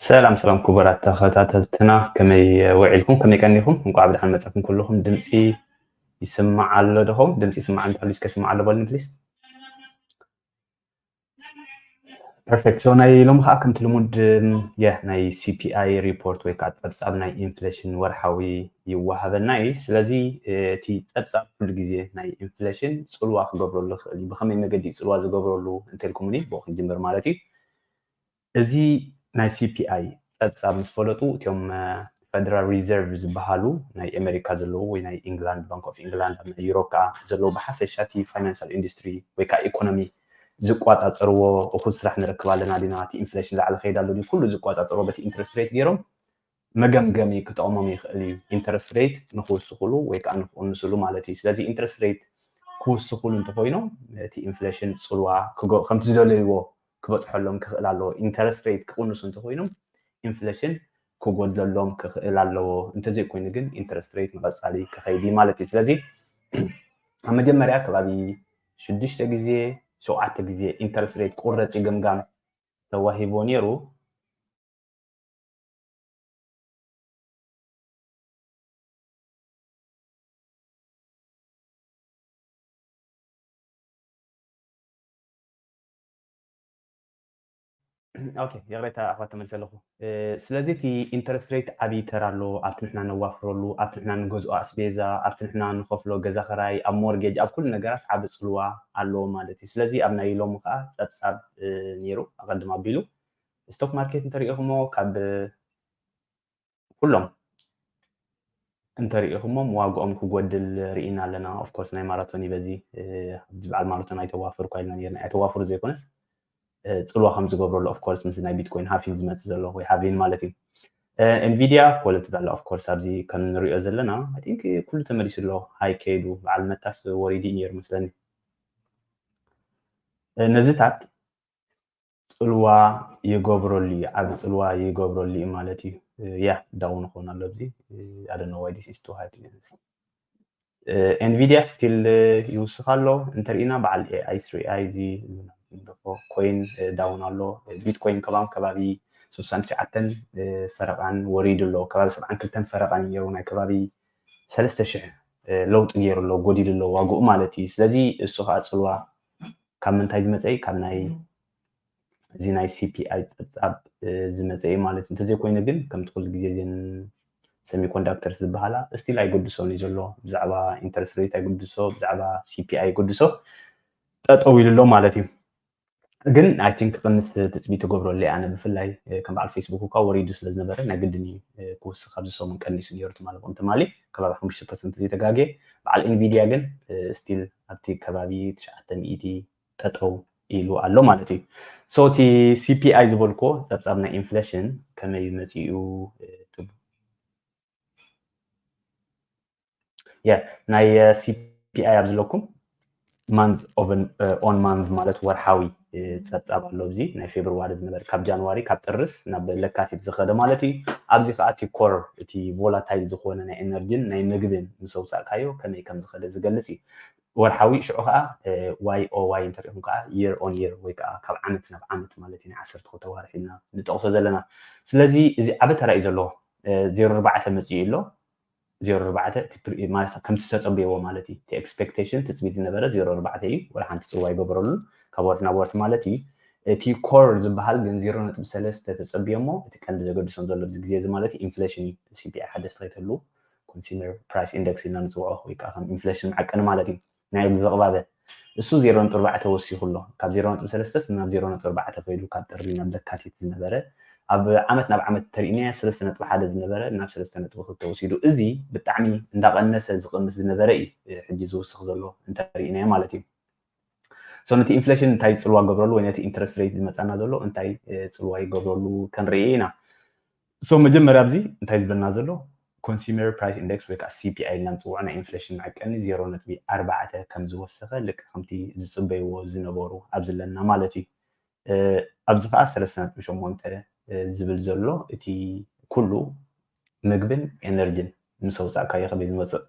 ሰላም ሰላም ክቡራት ተኸታተልትና፣ ከመይ ውዒልኩም? ከመይ ቀኒኹም? እንኳዕ ብደሓን መጻኩም ኩልኹም። ድምጺ ይስማዕ ኣሎ ዶ ኸውን? ድምጺ ይስማዕ እንተሎ እስከ ይስማዕ ኣሎ በሉኒ ፕሊስ። ፐርፌክት። ሶ ናይ ሎሚ ከዓ ከምቲ ልሙድ የ ናይ C P I ሪፖርት ወይ ከዓ ጸብጻብ ናይ ኢንፍሌሽን ወርሓዊ ይወሃበና እዩ። ስለዚ እቲ ጸብጻብ ኩሉ ግዜ ናይ ኢንፍሌሽን ጽልዋ ክገብረሉ ይኽእል እዩ። ብኸመይ መገዲ እዩ ጽልዋ ዝገብረሉ እንተልኩምኒ ብኡ ክንጅምር ማለት እዩ። እዚ ናይ C P I ጸብጻብ ምስ ፈለጡ እቲኦም ፈደራል ሪዘርቭ ዝበሃሉ ናይ ኣሜሪካ ዘለዉ ወይ ናይ ኢንግላንድ ባንክ ኦፍ ኢንግላንድ ኣብ ናይ ዩሮፕ ከዓ ዘለዉ ብሓፈሻ እቲ ፋይናንሻል ኢንዱስትሪ ወይ ከዓ ኢኮኖሚ ዝቋፃፀርዎ እኹል ስራሕ ንረክብ ኣለና ዲና እቲ ኢንፍሌሽን ላዕሊ ከይድ ኣሎ ድዩ ኩሉ ዝቋፃፀርዎ በቲ ኢንትረስት ሬት ገይሮም መገምገሚ ክጠቕሞም ይኽእል እዩ። ኢንተረስት ሬት ንክውስኽሉ ወይ ከዓ ንክቕንስሉ ማለት እዩ። ስለዚ ኢንተረስት ሬት ክውስኽሉ እንተኮይኖም እቲ ኢንፍሌሽን ፅልዋ ከምቲ ዝደለይዎ ክበፅሐሎም ክኽእል ኣለዎ። ኢንተረስት ሬት ክቕንሱ እንተኮይኖም ኢንፍሌሽን ክጎድለሎም ክኽእል ኣለዎ። እንተዘይኮይኑ ግን ኢንተረስት ሬት ንቐፃሊ ክኸይድ እዩ ማለት እዩ። ስለዚ ኣብ መጀመርያ ከባቢ ሽዱሽተ ግዜ ሸውዓተ ግዜ ኢንተረስት ሬት ቁረፂ ግምጋም ተዋሂቦ ነይሩ። ኦኬ፣ ይቕሬታ ኣሕዋት ተመልሰ ኣለኹ። ስለዚ እቲ ኢንተረስት ሬት ዓብዪ ተራ ኣለዎ ኣብቲ ንሕና ነዋፍረሉ፣ ኣብቲ ንሕና ንገዝኦ ኣስቤዛ፣ ኣብቲ ንሕና ንኸፍሎ ገዛ ኽራይ፣ ኣብ ሞርጌጅ፣ ኣብ ኩሉ ነገራት ዓቢ ፅልዋ ኣለዎ ማለት እዩ። ስለዚ ኣብ ናይ ሎሚ ከዓ ፀብፃብ ነይሩ ኣቐድም ኣቢሉ ስቶክ ማርኬት እንተሪኢኹሞ ካብ ኩሎም እንተሪኢኹሞም ዋግኦም ክጎድል ርኢና ኣለና። ኦፍኮርስ ናይ ማራቶን እዩ በዚ ኣብዚ በዓል ማራቶን ኣይተዋፍር እኳ ኢልና ነርና። ኣይተዋፍሩ ዘይኮነስ ፅልዋ ከም ዝገብረሉ ኦፍኮርስ ምስ ናይ ቢትኮይን ሃፊንግ ዝመፅእ ዘሎ ወይ ሃቪን ማለት እዩ። ኤንቪዲያ ኮለ ትብል ኣላ ኦፍኮርስ ኣብዚ ከም ንሪኦ ዘለና ቲንክ ኩሉ ተመሊሱ ኣሎ። ሃይ ከይዱ በዓል መታስ ወሪዱ እዩ ነይሩ መስለኒ። ነዚታት ፅልዋ ይገብረሉ እዩ፣ ዓብ ፅልዋ ይገብረሉ እዩ ማለት እዩ። ያ ዳውን ኾን ኣሎ ኣብዚ ኣደነ ዋይ ዲስ ኢስቱ ሃይ ኤንቪዲያ ስቲል ይውስኽ ኣሎ እንተርኢና በዓል ኤኣይ ስሪ ኣይ እዚ ኮይን ዳውን ኣሎ። ቢትኮይን ከባቢ ከባቢ ስሳን ትሽዓተን ፈረቓን ወሪዱ ኣሎ። ከባቢ ሰብዓን ክልተን ፈረቓን ነይሩ ናይ ከባቢ ሰለስተ ሽሕ ለውጢ ገይሩ ኣሎ፣ ጎዲሉ ኣሎ ዋግኡ ማለት እዩ። ስለዚ እሱ ከዓ ፅልዋ ካብ ምንታይ ዝመፀ እዩ? ካብ ናይ እዚ ናይ C P I ፀብፃብ ዝመፀ እዩ ማለት እዩ። እንተዘይኮይኑ ግን ከምቲ ኩሉ ግዜ እዘን ሰሚኮንዳክተርስ ዝበሃላ ስቲል ኣይገድሶን እዩ ዘሎ። ብዛዕባ ኢንተረስት ሬት ኣይገድሶ፣ ብዛዕባ C P I ኣይገድሶ ጠጠው ኢሉ ኣሎ ማለት እዩ። ግን ኣይ ቲንክ ክቕንስ ትፅቢት ትገብረሉ እየ ኣነ ብፍላይ ከም በዓል ፌስቡክ እኳ ወሪዱ ስለ ዝነበረ ናይ ግድን እዩ ክውስኽ ኣብዚ ሰሙን ቀኒሱ ነይሩ ትማሊ ከምትማሊ ከባቢ ሓሙሽተ ፐርሰንት ዘይተጋግየ በዓል ኤንቪድያ ግን ስቲል ኣብቲ ከባቢ ትሽዓተ ሚእቲ ጠጠው ኢሉ ኣሎ ማለት እዩ። So እቲ C P I ዝበልኮ ፀብፃብ ናይ ኢንፍሌሽን ከመይ መፂኡ ትብ ያ ናይ C P I ኣብ ዝለኩም ማንዝ ኦን ማንዝ ማለት ወርሓዊ ፀብፃብ ኣሎ። እዚ ናይ ፌብርዋሪ ዝነበረ ካብ ጃንዋሪ ካብ ጥርስ ናብ ለካቲት ዝኸደ ማለት እዩ። ኣብዚ ከዓ እቲ ኮር እቲ ቮላታይል ዝኾነ ናይ ኤነርጂን ናይ ምግብን ምስ ኣውፃእካዮ ከመይ ከም ዝኸደ ዝገልፅ እዩ። ወርሓዊ ሽዑ ከዓ ዋይ ኦ ዋይ እንተሪኹም ከዓ የር ኦን የር ወይ ከዓ ካብ ዓመት ናብ ዓመት ማለት እዩ። ናይ ዓሰርተ ክልተ ዋርሒ ኢና ንጠቕሶ ዘለና። ስለዚ እዚ ዓበ ተራ እዩ ዘለዎ። ዜሮ ኣርባዕተ መፅኡ ኣሎ። ዜሮ ኣርባዕተ ማለት ከምቲ ዝተፀበይዎ ማለት እዩ። እቲ ኤክስፔክቴሽን ትፅቢት ዝነበረ ዜሮ ኣርባዕተ እዩ። ወላ ሓንቲ ፅዋ ይገበረሉ ካብ ወርድ ናብ ወርድ ማለት እዩ። እቲ ኮር ዝበሃል ግን ዜሮ ነጥቢ ሰለስተ ተፀብዮ እሞ እቲ ቀንዲ ዘገድሶም ዘሎ ኣብዚ ግዜ እዚ ማለት ኢንፍሌሽን እዩ። C P I ሓደ ስተይተሉ ኮንሱመር ፕራይስ ኢንደክስ ኢልና ንፅውዖ ወይ ከዓ ከም ኢንፍሌሽን መዓቀኒ ማለት እዩ። ናይ ዘቕባበ እሱ ዜሮ ነጥቢ ኣርባዕተ ወሲኹ ኣሎ። ካብ ዜሮ ነጥቢ ሰለስተ ናብ ዜሮ ነጥቢ ኣርባዕተ ከይዱ ካብ ጥሪ ናብ ለካቲት ዝነበረ ኣብ ዓመት ናብ ዓመት ተሪእናያ ሰለስተ ነጥቢ ሓደ ዝነበረ ናብ ሰለስተ ነጥቢ ክልተ ወሲዱ። እዚ ብጣዕሚ እንዳቐነሰ ዝቕንስ ዝነበረ እዩ ሕጂ ዝውስኽ ዘሎ እንተሪእናዮ ማለት እዩ። So ነቲ ኢንፍሌሽን እንታይ ፅልዋ ገብረሉ ወይ ነቲ ኢንትረስት ሬት ዝመፃና ዘሎ እንታይ ፅልዋ ይገብረሉ ክንርኢ ኢና። So መጀመርያ ኣብዚ እንታይ ዝብለና ዘሎ ኮንሱመር ፕራይስ ኢንደክስ ወይ ከዓ C P I ኢልና ንፅውዖ ናይ ኢንፍሌሽን መዐቀኒ ዜሮ ነጥቢ ኣርባዕተ ከም ዝወሰኸ ልክዕ ከምቲ ዝፅበይዎ ዝነበሩ ኣብ ዘለና ማለት እዩ። ኣብዚ ከዓ ሰለስተ ነጥቢ ሸሞንተ ዝብል ዘሎ እቲ ኩሉ ምግብን ኤነርጂን ምስ ኣውፃእካዮ ከመይ ዝመፅእ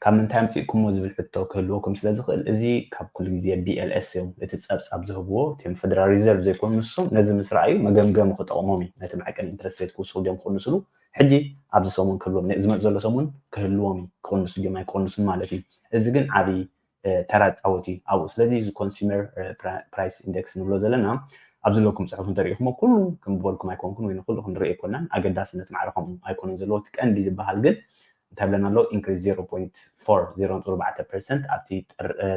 ካብ ምንታይ ኣምፂእኩሞ ዝብል ሕቶ ክህልወኩም ስለ ዝኽእል እዚ ካብ ኩሉ ግዜ BLS እዮም እቲ ፀብፃብ ዝህብዎ እቲም Federal Reserve ዘይኮኑ ንሶም ነዚ ምስ ረኣዩ መገምገሚ ክጠቕሞም እዩ ነቲ መዐቀኒ interest rate ክውስኹ ድዮም ክቕንስሉ ሕጂ ኣብዚ ሰሙን ክህልዎም ዝመፅ ዘሎ ሰሙን ክህልዎም እዩ ክቕንሱ ድዮም ኣይክቕንሱን ማለት እዩ እዚ ግን ዓብዪ ተራ ፃወት እዩ ኣብኡ ስለዚ እዚ consumer price index ንብሎ ዘለና ኣብ ዘለኩም ፅሑፍ እንተሪኢኹሞ ኩሉ ክንበልኩም ኣይኮንኩን ወይ ንኩሉ ክንርኢ ኣይኮናን ኣገዳስነት ማዕረ ከምኡ ኣይኮነን ዘለዎ እቲ ቀንዲ ዝበሃል ግን እንታይ ብለና ኣሎ increase zero point four zero ነጥቢ ኣርባዕተ percent ኣብቲ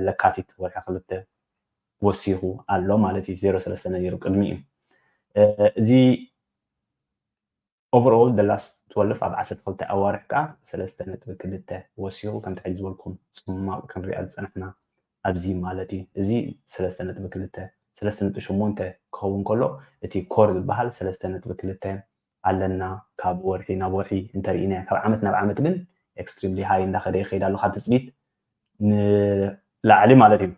ለካቲት ወርሒ ክልተ ወሲኹ ኣሎ ማለት እዩ zero ሰለስተ ነይሩ ቅድሚ እዩ እዚ overall the last twelve ኣብ ዓሰርተ ክልተ ኣዋርሕ ከዓ ሰለስተ ነጥቢ ክልተ ወሲኹ ከምቲ ሕጂ ዝበልኩም ፅማቕ ክንሪኣ ዝፀናሕና ኣብዚ ማለት እዩ እዚ ሰለስተ ነጥቢ ክልተ ሰለስተ ነጥቢ ሸሞንተ ክኸውን ከሎ እቲ core ዝበሃል ሰለስተ ነጥቢ ክልተ ኣለና ካብ ወርሒ ናብ ወርሒ እንተርኢና ካብ ዓመት ናብ ዓመት ግን extremely high እንዳኸደ ይኸይድ ኣሎ ካብ ትፅቢት ንላዕሊ ማለት እዩ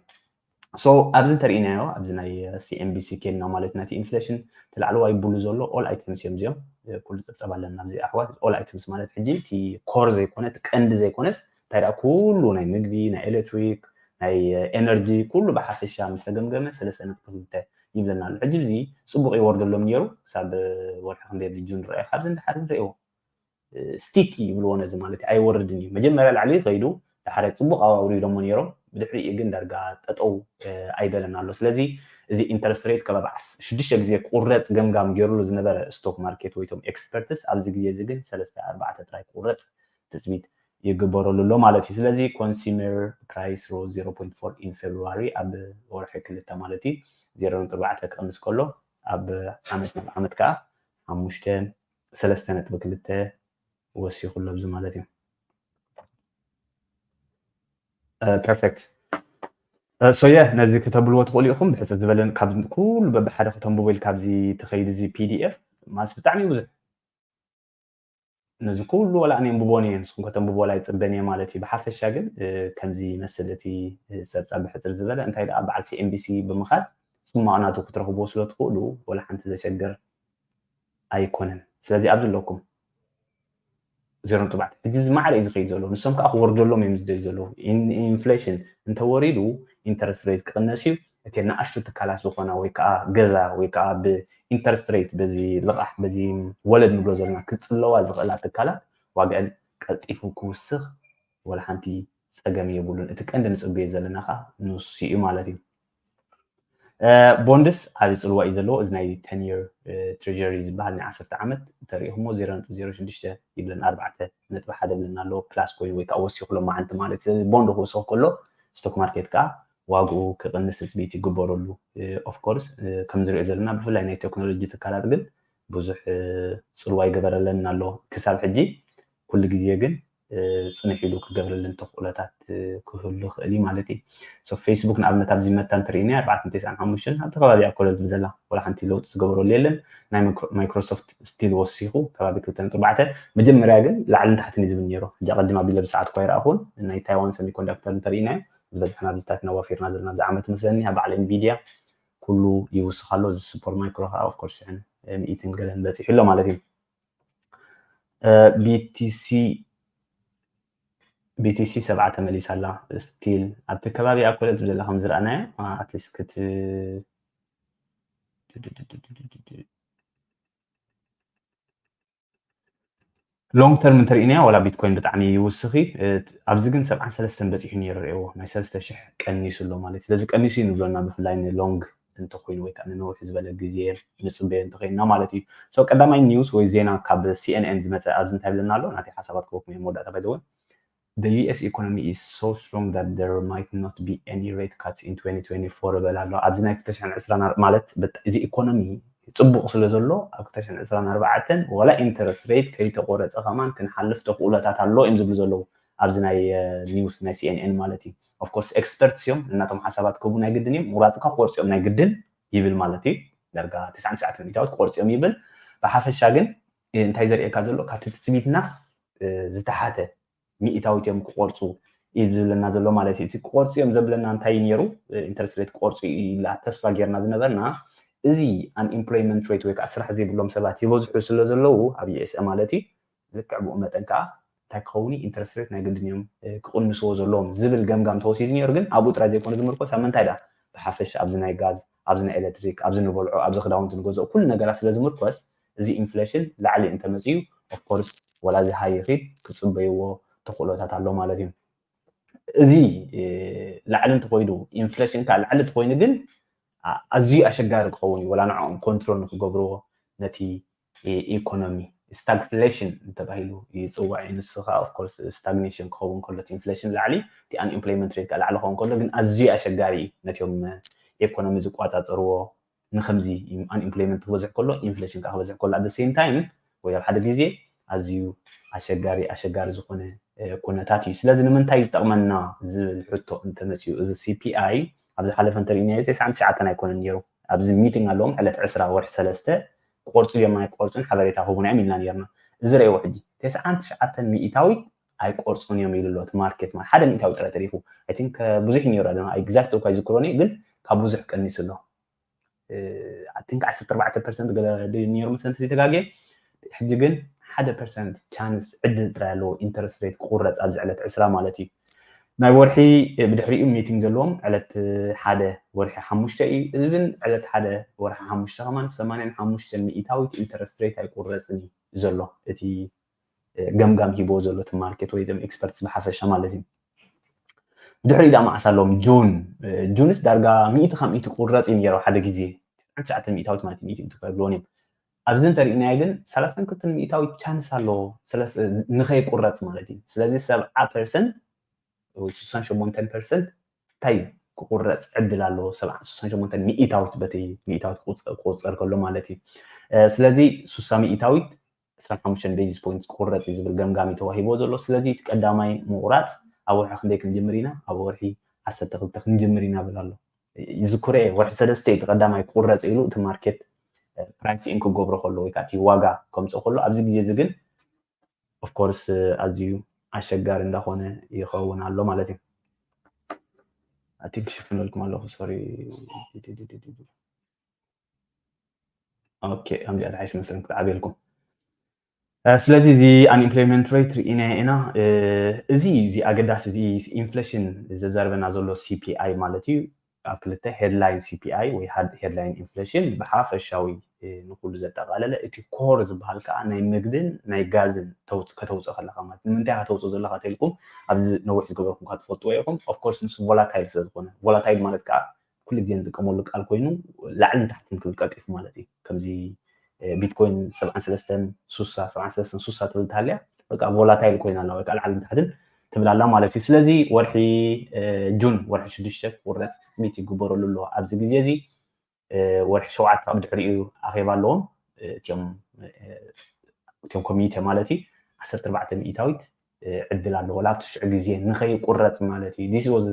so ኣብዚ እንተርኢናዮ ኣብዚ ናይ CNBC ኬድና ማለት ናቲ inflation ተላዕለዋይ ብሉ ዘሎ all items እዮም እዚኦም ኩሉ ፀብፀብ ኣለና ኣብዚ ኣሕዋት all items ማለት ሕጂ እቲ core ዘይኮነ እቲ ቀንዲ ዘይኮነስ እንታይ ደኣ ኩሉ ናይ ምግቢ ናይ electric ናይ energy ኩሉ ብሓፈሻ ምስ ተገምገመ ሰለስተ ነጥቢ ክልተ ይብለና ኣሎ ሕጂ እዚ ፅቡቅ ይወርደሎም ነይሩ ክሳብ ወርሒ ክንደይ ኣብዚ ጁን ንረኣዮ ካብዚ ንድሓር ንርእዮ sticky ይብልዎ ነዚ ማለት እዩ ኣይወርድን እዩ መጀመርያ ላዕሊ ከይዱ ዳሕራይ ፅቡቅ ኣዋውሪዶሞ ነይሮም ብድሕሪኡ ግን ዳርጋ ጠጠው ኣይበለን ኣሎ ስለዚ እዚ interest rate ከባቢ ሽዱሽተ ግዜ ክቁረፅ ገምጋም ገይሩሉ ዝነበረ stock market ወይቶም experts ኣብዚ ግዜ እዚ ግን ሰለስተ ኣርባዕተ ጥራይ ክቁረፅ ትፅቢት ይግበረሉ ኣሎ ማለት እዩ ስለዚ consumer price rose zero point four in February ኣብ ወርሒ ክልተ ማለት እዩ zero ነጥቢ ኣርባዕተ ክቕንስ ከሎ ኣብ ዓመት ናብ ዓመት ከዓ ሓሙሽተ ሰለስተ ነጥቢ ክልተ ወሲኹ ኣሎ ኣብዚ ማለት እዩ perfect so yeah ነዚ ክተብልዎ ትኽእሉ ኢኹም ብሕፅር ዝበለን ካብ ኩሉ በብሓደ ክተንብቦ ኢል ካብዚ ትኸይድ እዚ PDF ማለት ብጣዕሚ ብዙሕ ነዚ ኩሉ ወላ ኣነ የንብቦን እየ ንስኹም ከተንብቦ ወላ ይፅበን እየ ማለት እዩ ብሓፈሻ ግን ከምዚ ይመስል እቲ ፀብፃብ ብሕፅር ዝበለ እንታይ ደኣ በዓል CNBC ብምኻድ ፅማቕ ናቱ ክትረኽብዎ ስለ ትኽእሉ ወላ ሓንቲ ዘሸግር ኣይኮነን ስለዚ ኣብዚ ኣለኩም ዜሮ ነጥቢ ኣርባዕተ ሕጂ እዚ ማዕረ እዩ ዝኸይድ ዘሎ ንሶም ከዓ ክወርደሎም እዮም ዝደልዩ ዘለዉ inflation እንተወሪዱ interest rate ክቕነስ እዩ እቲ ንኣሽቱ ትካላት ዝኾና ወይ ከዓ ገዛ ወይ ከዓ ብ interest rate በዚ ልቓሕ በዚ ወለድ ንብሎ ዘለና ክፅለዋ ዝኽእላ ትካላት ዋግአን ቀልጢፉ ክውስኽ ወላ ሓንቲ ፀገም የብሉን እቲ ቀንዲ ንፅበዮ ዘለና ከዓ ንሱ እዩ ማለት እዩ bonds ዓብዪ ፅልዋ እዩ ዘለዎ እዚ ናይ ten year treasury ዝበሃል ናይ ዓሰርተ ዓመት እንተሪኢኹሞ zero ነጥቢ zero ሽዱሽተ ይብለን ኣርባዕተ ነጥቢ ሓደ ብለና ኣለዎ plus ኮይኑ ወይ ከዓ ወሲኹ ሎማዓንቲ ማለት እዩ ስለዚ bond ክውስኽ ከሎ stock market ከዓ ዋግኡ ክቕንስ ትፅቢት ይግበረሉ of course ከም ንሪኦ ዘለና ብፍላይ ናይ ቴክኖሎጂ ትካላት ግን ብዙሕ ፅልዋ ይገበረለንን ኣሎ ክሳብ ሕጂ ኩሉ ግዜ ግን ፅንሕ ኢሉ ክገብረለን ተኽእሎታት ክህሉ ይኽእል እዩ ማለት እዩ። ፌስቡክ ንኣብነት ኣብዚ መታ እንተርኢናያ ኣርባዕተ ነጥቢ ተስዓን ሓሙሽተን ኣብቲ ከባቢ ኣብ ኮለል ትብል ዘላ ዋላ ሓንቲ ለውጢ ዝገበረሉ የለን። ናይ ማይክሮሶፍት ስቲል ወሲኹ ከባቢ ክልተ ነጥቢ ኣርባዕተ መጀመርያ ግን ላዕልን ታሕትን እዩ ዝብል ነይሩ። ሕጂ ኣቐድም ኣቢለ ብሰዓት እኳ ይረኣኹን ናይ ታይዋን ሰሚኮንዳክተር እንተርኢናዮ ዝበዝሕና ኣብዚ ታትና ዋፊርና ዘለና ኣብዚ ዓመት መስለኒ ኣብ በዓል ኤንቪድያ ኩሉ ይውስኽ ኣሎ። እዚ ሱፐር ማይክሮ ከዓ ኦፍኮርስ ሽሕን ሚእትን ገለን በፂሑ ኣሎ ማለት እዩ። ቢቲሲ ቢቲሲ ሰብዓ ተመሊሳ ኣላ ስቲል ኣብቲ ከባቢ ኣብ ኮለል ትብል ዘላ ከም ዝረኣናዮ ኣትሊስት ክት ሎንግ ተርም እንተርኢናዮ ዋላ ቢትኮይን ብጣዕሚ ይውስኺ ኣብዚ ግን ሰብዓን ሰለስተን በፂሑ ነይሩ ርእዎ ናይ ሰለስተ ሽሕ ቀኒሱ ኣሎ ማለት ስለዚ ቀኒሱ እዩ ንብለና ብፍላይ ንሎንግ እንተኮይኑ ወይ ከዓ ንነውሒ ዝበለ ግዜ ንፅበዮ እንተኮይንና ማለት እዩ። So ቀዳማይ ኒውስ ወይ ዜና ካብ ሲኤንኤን ዝመፀ ኣብዚ እንታይ ይብለና ኣሎ ናተይ ሓሳባት ክበኩም እዮም መወዳእታ ባይዘወን The US economy is so strong that there might not be any rate cuts in twenty twenty-four ይበል ኣሎ ኣብዚ ናይ ክልተ ሽሕን ዕስራን ማለት እዚ ኢኮኖሚ ፅቡቅ ስለ ዘሎ ኣብ ክልተ ሽሕን ዕስራን ኣርባዕተን ዋላ ኢንተረስት ሬት ከይተቆረፀ ከማን ክንሓልፍ ተኽእሎታት ኣሎ እዮም ዝብሉ ዘለዉ ኣብዚ ናይ ኒውስ ናይ ሲኤንኤን ማለት እዩ። ኦፍኮርስ ኤክስፐርትስ እዮም እናቶም ሓሳባት ክህቡ ናይ ግድን እዮም ምቁራፅ እኳ ክቆርፅኦም ናይ ግድን ይብል ማለት እዩ። ዳርጋ ተስዓን ትሽዓተን ሚእታዊት ክቆርፅኦም ይብል። ብሓፈሻ ግን እንታይ ዘርእየካ ዘሎ ካብቲ ትፅቢትናስ ዝተሓተ ሚእታዊት እዮም ክቆርፁ እዩ ዝብለና ዘሎ ማለት እዩ። እቲ ክቆርፁ እዮም ዘብለና እንታይ እዩ ነይሩ ኢንተረስት ሬት ክቆርፁ ኢላ ተስፋ ጌርና ዝነበርና እዚ ኣንኢምፕሎይመንት ሬት ወይ ከዓ ስራሕ ዘይብሎም ሰባት ይበዝሑ ስለ ዘለዉ ኣብ ዩኤስኤ ማለት እዩ ልክዕ ብኡ መጠን ከዓ እንታይ ክኸውን ኢንተረስት ሬት ናይ ግድን እዮም ክቕንስዎ ዘለዎም ዝብል ገምጋም ተወሲዱ ነይሩ። ግን ኣብኡ ጥራይ ዘይኮነ ዝምርኮስ ኣብ ምንታይ ደኣ ብሓፈሻ ኣብዚ ናይ ጋዝ፣ ኣብዚ ናይ ኤሌክትሪክ፣ ኣብዚ ንበልዖ፣ ኣብዚ ክዳውንቲ ንገዝኦ ኩሉ ነገራት ስለ ዝምርኮስ እዚ ኢንፍሌሽን ላዕሊ እንተመፅዩ ኦፍኮርስ ወላ እዚ ሃይ ይኺድ ክፅበይዎ ተኽእሎታት ኣሎ ማለት እዩ። እዚ ላዕሊ እንተኮይዱ ኢንፍሌሽን ከዓ ላዕሊ እንተኮይኑ ግን ኣዝዩ ኣሸጋሪ ክኸውን እዩ። ወላ ንዕኦም ኮንትሮል ንክገብርዎ ነቲ ኢኮኖሚ ስታግፍሌሽን ተባሂሉ ይፅዋዕ እዩ። ንሱ ከዓ ኦፍኮርስ ስታግኔሽን ክኸውን ከሎ ኢንፍሌሽን ላዕሊ እቲ ኣንኤምፕሎይመንት ሬት ከዓ ላዕሊ ክኸውን ከሎ ግን ኣዝዩ ኣሸጋሪ እዩ ነቲኦም ኢኮኖሚ ዝቆፃፀርዎ ንከምዚ ኣንኤምፕሎይመንት ክበዝሕ ከሎ ኢንፍሌሽን ከዓ ክበዝሕ ከሎ ኣደ ሴም ታይም ወይ ኣብ ሓደ ግዜ ኣዝዩ ኣሸጋሪ ኣሸጋሪ ዝኾነ ኩነታት እዩ። ስለዚ ንምንታይ ዝጠቕመና ዝብል ሕቶ እንተመፅኡ እዚ ሲፒኣይ ኣብዚ ሓለፈ እንተሪእናዮ ተስዓን ትሽዓተን ኣይኮነን ነይሩ። ኣብዚ ሚቲንግ ኣለዎም ዕለት ዕስራ ወርሒ ሰለስተ ክቆርፁ እዮም ኣይቆርፁን ሓበሬታ ክህቡና እዮም ኢልና ነርና። እዚ ረእዎ ሕጂ ተስዓን ትሽዓተን ሚእታዊት ኣይቆርፁን እዮም ኢሉ ኣሎ እቲ ማርኬት ማለት ሓደ ሚእታዊ ጥራይ ተሪፉ። ኣይ ቲንክ ብዙሕ ነይሩ ኣለ ኤግዛክት እኳ ይዝክሮኒ ግን ካብ ብዙሕ ቀኒሱ ኣሎ። ኣይ ቲንክ ዓሰርተ ኣርባዕተ ፐርሰንት ገለ ድዩ ነይሩ መሰለኒ ተዘይተጋግየ። ሕጂ ግን ሓደ ፐርሰንት ቻንስ ዕድል ጥራይ ኣለዎ ኢንተረስት ሬት ክቁረፅ ኣብዚ ዕለት ዕስራ ማለት እዩ። ናይ ወርሒ ብድሕሪኡ ሚቲንግ ዘለዎም ዕለት ሓደ ወርሒ ሓሙሽተ እዩ። እዚ ግን ዕለት ሓደ ወርሒ ሓሙሽተ ከማን ሰማንያን ሓሙሽተን ሚእታዊት ኢንተረስት ሬት ኣይቁረፅን እዩ ዘሎ እቲ ገምጋም ሂቦ ዘሎ እቲ ማርኬት ወይ እዞም ኤክስፐርትስ ብሓፈሻ ማለት እዩ። ብድሕሪኡ ዳ መዓስ ኣለዎም ጁን ጁንስ ዳርጋ ሚእቲ ካብ ሚእቲ ክቁረፅ እዩ ነይሩ ሓደ ግዜ ትሽዓተ ሚእታዊት ማለት ሚእቲ ክብልዎም እዮም። ኣብዚ እንተሪእናዮ ግን ሰላሳን ክልተን ሚእታዊት ቻንስ ኣለዎ ንኸይቁረፅ ማለት እዩ። ስለዚ ሰብዓ ፐርሰንት ወይ ስሳን ሸሞንተን ፐርሰንት እንታይ ክቁረፅ ዕድል ኣለዎ? ሰብዓ ስሳን ሸሞንተን ሚእታዊት በቲ ሚእታዊት ክቁፀር ከሎ ማለት እዩ። ስለዚ ስሳ ሚእታዊት ዕስራን ሓሙሽተን ቤዚስ ፖይንት ክቁረፅ እዩ ዝብል ገምጋሚ ተዋሂቦ ዘሎ። ስለዚ እቲ ቀዳማይ ምቁራፅ ኣብ ወርሒ ክንደይ ክንጅምር ኢና? ኣብ ወርሒ ዓሰርተ ክልተ ክንጅምር ኢና ብል ኣሎ። ይዝክሮ እየ ወርሒ ሰለስተ እቲ ቀዳማይ ክቁረፅ ኢሉ እቲ ማርኬት ፕራይስ ኢን ክገብሮ ከሎ ወይ ከዓ እቲ ዋጋ ከምፅእ ከሎ ኣብዚ ግዜ እዚ ግን ኦፍኮርስ ኣዝዩ ኣሸጋሪ እንዳኾነ ይኸውን ኣሎ ማለት እዩ። ኣቲ ክሽፍነልኩም ኣለኹ ሶሪ። ኦኬ ከምዚኣ ተሓይሽ መስለን ክትዓብየልኩም። ስለዚ እዚ ኣንኤምፕሎይመንት ሬት ርኢናዮ ኢና። እዚ እዚ ኣገዳሲ እዚ ኢንፍሌሽን ዘዛርበና ዘሎ ሲፒኣይ ማለት እዩ። ኣብ ክልተ ሄድላይን ሲፒኣይ ወይ ሄድላይን ኢንፍሌሽን ብሓፈሻዊ ንኩሉ ዘጠቃለለ እቲ ኮር ዝበሃል ከዓ ናይ ምግብን ናይ ጋዝን ከተውፅእ ከለካ ማለት ንምንታይ ከተውፅእ ዘለካ ተልኩም ኣብዚ ነዊሕ ዝገበርኩም ትፈልጥዎ ኢኹም። ኦፍኮርስ ንሱ ቮላታይል ስለዝኮነ ቮላታይል ማለት ከዓ ኩሉ ግዜ ንጥቀመሉ ቃል ኮይኑ ላዕልን ታሕትን ክብል ቀልጢፉ ማለት እዩ። ከምዚ ቢትኮይን ሰብዓን ሰለስተን ሱሳ ሰብዓን ሰለስተን ሱሳ ትብል ትሃልያ በቃ ቮላታይል ኮይና ኣላ ወይ ከዓ ላዕልን ታሕትን ትብል ኣላ ማለት እዩ። ስለዚ ወርሒ ጁን ወርሒ ሽዱሽተ ክቁረፅ ትፅቢት ይግበረሉ ኣሎ። ኣብዚ ግዜ እዚ ወርሒ ሸውዓተ ካብ ድሕሪኡ ኣኼባ ኣለዎም እቲኦም ኮሚቴ ማለት እዩ። ዓሰርተ ኣርባዕተ ሚእታዊት ዕድል ኣለዎ ኣብቲ ሽዑ ግዜ ንኸይቁረፅ ማለት እዩ። ዲስ ወዝ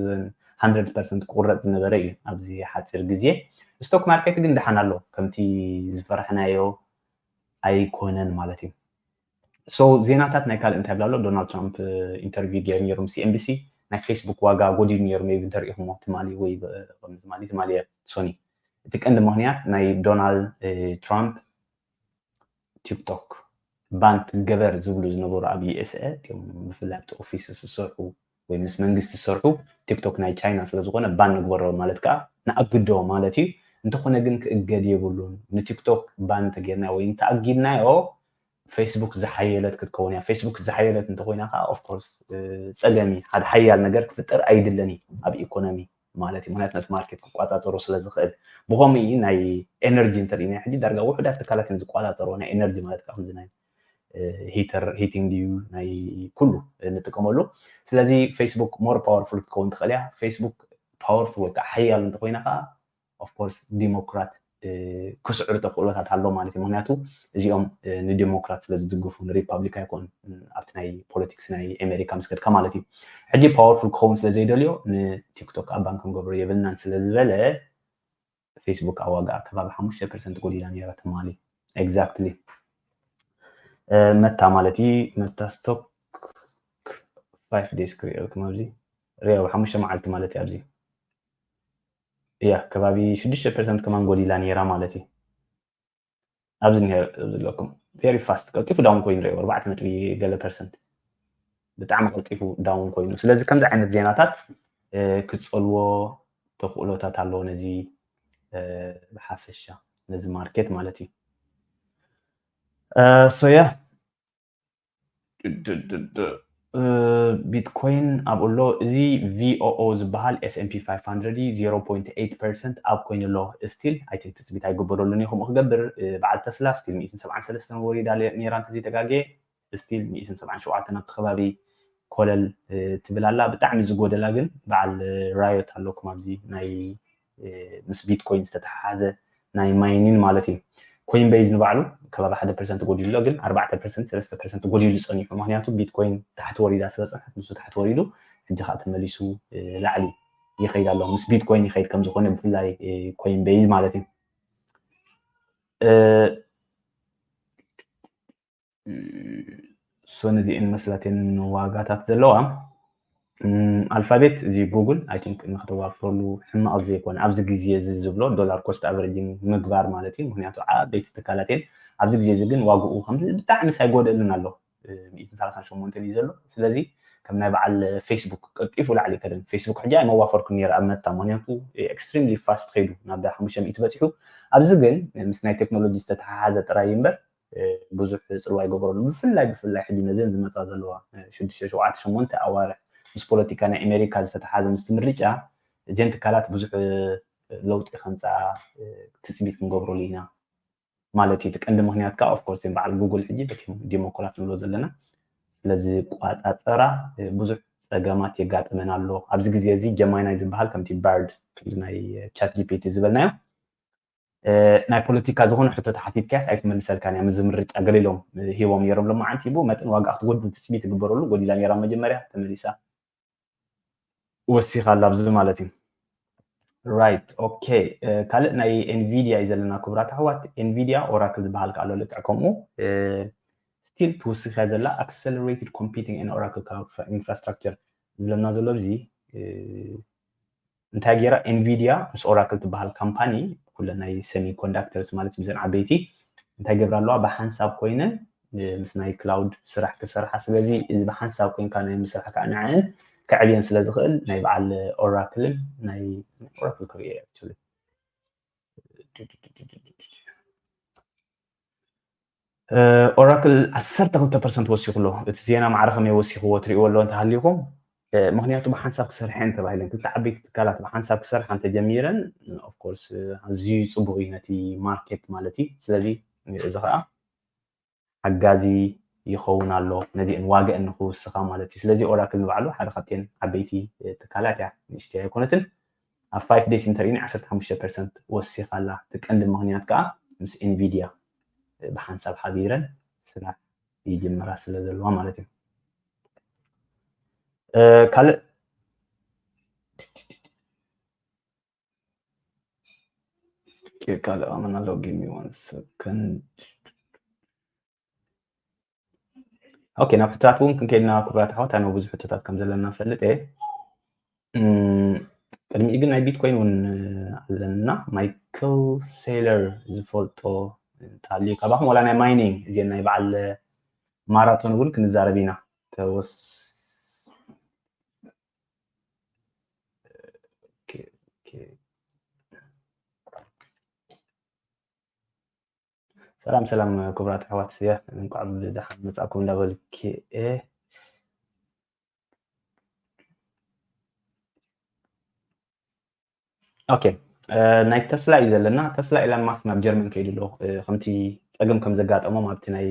ሃንድረድ ፐርሰንት ክቁረፅ ዝነበረ እዩ ኣብዚ ሓፂር ግዜ። ስቶክ ማርኬት ግን ደሓን ኣሎ ከምቲ ዝፈራሕናዮ ኣይኮነን ማለት እዩ። ሶ ዜናታት ናይ ካልእ እንታይ ብላ ኣሎ? ዶናልድ ትራምፕ ኢንተርቪው ገይሩ ነይሮም ሲኤንቢሲ ናይ ፌስቡክ ዋጋ ጎዲሉ ነይሩ ሜቢ እንተሪኢኹሞ ትማሊ ወይ ትማሊ ትማሊ ሶኒ እቲ ቀንዲ ምክንያት ናይ ዶናልድ ትራምፕ ቲክቶክ ባን ትገበር ዝብሉ ዝነበሩ ኣብ ዩኤስኤ እም ብፍላይ ኣብቲ ኦፊስ ዝሰርሑ ወይ ምስ መንግስቲ ዝሰርሑ ቲክቶክ ናይ ቻይና ስለዝኮነ ባን ንግበሮ ማለት ከዓ ንኣግዶ ማለት እዩ። እንተኾነ ግን ክእገድ የብሉን። ንቲክቶክ ባን እንተጌርና ወይ እንተኣጊድናዮ ፌስቡክ ዝሓየለት ክትከውን እያ። ፌስቡክ ዝሓየለት እንተኮይና ከዓ ኦፍኮርስ ፀገም እዩ። ሓደ ሓያል ነገር ክፍጠር ኣይድለን እዩ ኣብ ኢኮኖሚ ማለት እዩ። ምክንያቱ ነቲ ማርኬት ክቋፃፀሮ ስለዝኽእል ብከምኡ ናይ ኤነርጂ እንተሪኢና ሕጂ ዳርጋ ውሕዳት ትካላት እዮም ዝቋፃፀርዎ ናይ ኤነርጂ ማለት ከዓ ከምዚ ናይ ሂተር ሂቲንግ ድዩ ናይ ኩሉ ንጥቀመሉ። ስለዚ ፌስቡክ ሞር ፓወርፉል ክከውን ትኽእል እያ። ፌስቡክ ፓወርፉል ወይ ከዓ ሓያል እንተኮይና ከዓ ኦፍኮርስ ዲሞክራት ክስዕሩ ተኽእሎታት ኣሎ ማለት እዩ። ምክንያቱ እዚኦም ንዲሞክራት ስለዝድግፉ ንሪፓብሊክ ኣይኮን ኣብቲ ናይ ፖለቲክስ ናይ ኣሜሪካ ምስ ከድካ ማለት እዩ። ሕጂ ፓወርፉል ክኸውን ስለዘይደልዮ ንቲክቶክ ኣብ ባንክ ክንገብሮ የብልናን ስለዝበለ ፌስቡክ ኣብ ዋጋ ከባቢ ሓሙሽተ ፐርሰንት ጎዲላ ነይራ ትማሊ። ኤግዛክትሊ መታ ማለት እዩ። መታ ስቶክ ፋይቭ ዴይስ ክሪኦ ክመብዚ ሪኦ ሓሙሽተ መዓልቲ ማለት እዩ። ኣብዚ እያ ከባቢ ሽዱሽተ ፐርሰንት ከማን ጎዲላ ነይራ ማለት እዩ። ኣብዚ ዘለኩም ቨሪ ፋስት ቀልጢፉ ዳውን ኮይኑ ሪኦ ኣርባዕተ ነጥቢ ገለ ፐርሰንት ብጣዕሚ ቀልጢፉ ዳውን ኮይኑ። ስለዚ ከምዚ ዓይነት ዜናታት ክፀልዎ ተኽእሎታት ኣለዎ ነዚ ብሓፈሻ ነዚ ማርኬት ማለት እዩ። ሶያ ቢትኮይን ኣብኡ ኣሎ። እዚ ቪኦኦ ዝበሃል S&P five hundred እዩ፣ zero point eight percent ኣብ ኮይኑ ኣሎ። ስቲል ኣይ ቲንክ ትፅቢት ኣይግበረሉን እዩ ከምኡ ክገብር። በዓል ተስላ ስቲል ሚእትን ሰብዓን ሰለስተን ወሪዳ ነይራ እንተዘይተጋግየ፣ ስቲል ሚእትን ሰብዓን ሸውዓተን ኣብቲ ከባቢ ኮለል ትብል ኣላ። ብጣዕሚ ዝጎደላ ግን በዓል ራዮት ኣለኩም ኣብዚ ናይ ምስ ቢትኮይን ዝተተሓሓዘ ናይ ማይኒን ማለት እዩ። ኮይን ቤዝ ንባዕሉ ከባቢ ሓደ ፐርሰንት ጎዲሉ ኣሎ፣ ግን ኣርባዕተ ፐርሰንት ሰለስተ ፐርሰንት ጎዲሉ ፀኒሑ። ምክንያቱ ቢትኮይን ታሕቲ ወሪዳ ስለ ፀንሐት ንሱ ታሕቲ ወሪዱ ሕጂ ከዓ ተመሊሱ ላዕሊ ይኸይድ ኣሎ። ምስ ቢትኮይን ይኸይድ ከም ዝኾነ ብፍላይ ኮይን ቤዝ ማለት እዩ። ሶ ነዚአን መስላተን ዋጋታት ዘለዋ ኣልፋቤት እዚ ጉግል ኣይ ቲንክ ንክተዋፍረሉ ሕማቕ ዘይኮነ ኣብዚ ግዜ እዚ ዝብሎ ዶላር ኮስት ኣቨሬጂንግ ምግባር ማለት እዩ። ምክንያቱ ዓበይቲ ትካላት እየን። ኣብዚ ግዜ እዚ ግን ዋግኡ ከም ብጣዕሚ ሳይጎደልን ኣሎ ሚእትን ሰላሳን ሸሞንተን እዩ ዘሎ። ስለዚ ከም ናይ በዓል ፌስቡክ ቀልጢፉ ላዕሊ ከደን ፌስቡክ ሕጂ ኣይመዋፈርኩን ነይረ ኣብ መታ ምክንያቱ ኤክስትሪምሊ ፋስት ከይዱ ናብ ሓሙሽተ ሚእቲ በፂሑ። ኣብዚ ግን ምስ ናይ ቴክኖሎጂ ዝተተሓሓዘ ጥራይ እምበር ብዙሕ ፅልዋ ይገበረሉ። ብፍላይ ብፍላይ ሕጂ ነዘን ዝመፃ ዘለዋ ሽዱሽተ ሸውዓተ ሸሞንተ ኣዋርሕ ምስ ፖለቲካ ናይ ኣሜሪካ ዝተተሓዘ ምስቲ ምርጫ እዘን ትካላት ብዙሕ ለውጢ ከምፃ ትፅቢት ክንገብረሉ ኢና ማለት እዩ። እቲ ቀንዲ ምክንያት ከዓ ኦፍኮርስ በዓል ጉግል ሕጂ በቲ ዲሞክራት ንብሎ ዘለና ስለዚ ቋፃፀራ ብዙሕ ፀገማት የጋጥመን ኣሎ። ኣብዚ ግዜ እዚ ጀማይናይ ዝበሃል ከምቲ ባርድ ናይ ቻት ጂፒቲ ዝበልናዮ ናይ ፖለቲካ ዝኾነ ሕቶ ተሓቲትካያስ ኣይትመልሰልካን እያ። ምዚ ምርጫ ገለ ኢሎም ሂቦም ነይሮም። ሎማዓንቲ ብኡ መጠን ዋጋ ክትጎድል ትፅቢት ትግበረሉ ጎዲላ ነይራ መጀመርያ ተመሊሳ ወሲኻ ኣላ ኣብዚ ማለት እዩ። ራይት ኦኬ። ካልእ ናይ ኤንቪዲያ እዩ ዘለና ክቡራት ኣሕዋት። ኤንቪዲያ ኦራክል ዝበሃል ከኣ ኣሎ ልክዕ ከምኡ ስቲል ትውስኽ እያ ዘላ። Accelerated Computing and Oracle Cloud Infrastructure ዝብለና ዘሎ ኣብዚ እንታይ ገይራ ኤንቪዲያ ምስ ኦራክል ትበሃል ካምፓኒ ኩለን ናይ ሰሚ ኮንዳክተርስ ማለት ምስን ዓበይቲ እንታይ ገብራ ኣለዋ ብሓንሳብ ኮይነን ምስ ናይ ክላውድ ስራሕ ክሰርሓ። ስለዚ እዚ ብሓንሳብ ኮይንካ ናይ ምስራሕ ከዓ ንዐን ከዕብየን ስለ ዝኽእል ናይ በዓል ኦራክልን ናይ ኦራክል ክርኢ ኦራክል ዓሰርተ ክልተ ፐርሰንት ወሲኹ ኣሎ። እቲ ዜና ማዕረ ከመይ ወሲኽዎ ትሪእዎ ኣሎ እንተሃሊኹም፣ ምክንያቱ ብሓንሳብ ክሰርሐ እንተባሂለን ክልተ ዓበይቲ ትካላት ብሓንሳብ ክሰርሓ እንተጀሚረን ኦፍኮርስ ኣዝዩ ፅቡቅ እዩ ነቲ ማርኬት ማለት እዩ። ስለዚ እዚ ከዓ ሓጋዚ ይኸውን ኣሎ ነዚአን ዋግአን ንክውስኻ ማለት እዩ። ስለዚ ኦራክል ንባዕሉ ሓደ ካብተን ዓበይቲ ትካላት እያ፣ ንእሽተይ ኣይኮነትን። ኣብ ፋይቭ ዴይስ እንተሪእና ዓሰርተ ሓሙሽተ ፐርሰንት ወሲኻ ኣላ። እቲ ቀንዲ ምክንያት ከዓ ምስ ኤንቪዲያ ብሓንሳብ ሓቢረን ስራሕ ይጅምራ ስለ ዘለዋ ማለት እዩ። ካልእ ካልእ ኣመና ኣሎ። Give me one second. ኦኬ፣ ናብ ሕቶታት እውን ክንከይድና ክቡራት ኣሕዋት፣ ኣነ ብዙሕ ሕቶታት ከም ዘለና ፈልጥ እየ። ቅድሚኡ ግን ናይ ቢትኮይን እውን ኣለና። ማይክል ሴለር ዝፈልጦ እንተሃልዩ ካባኹም፣ ዋላ ናይ ማይኒንግ እዚን ናይ በዓል ማራቶን እውን ክንዛረብ ኢና። ተወስ ሰላም ሰላም ክቡራት ኣሕዋት፣ እንኳዕ ብደሓን መጻእኩም እንዳበልኩ እየ። ኦኬ፣ ናይ ተስላ እዩ ዘለና። ተስላ ኢላን ማስክ ናብ ጀርመን ከይዱ ኣሎ። ከምቲ ጸገም ከም ዘጋጠሞም ኣብቲ ናይ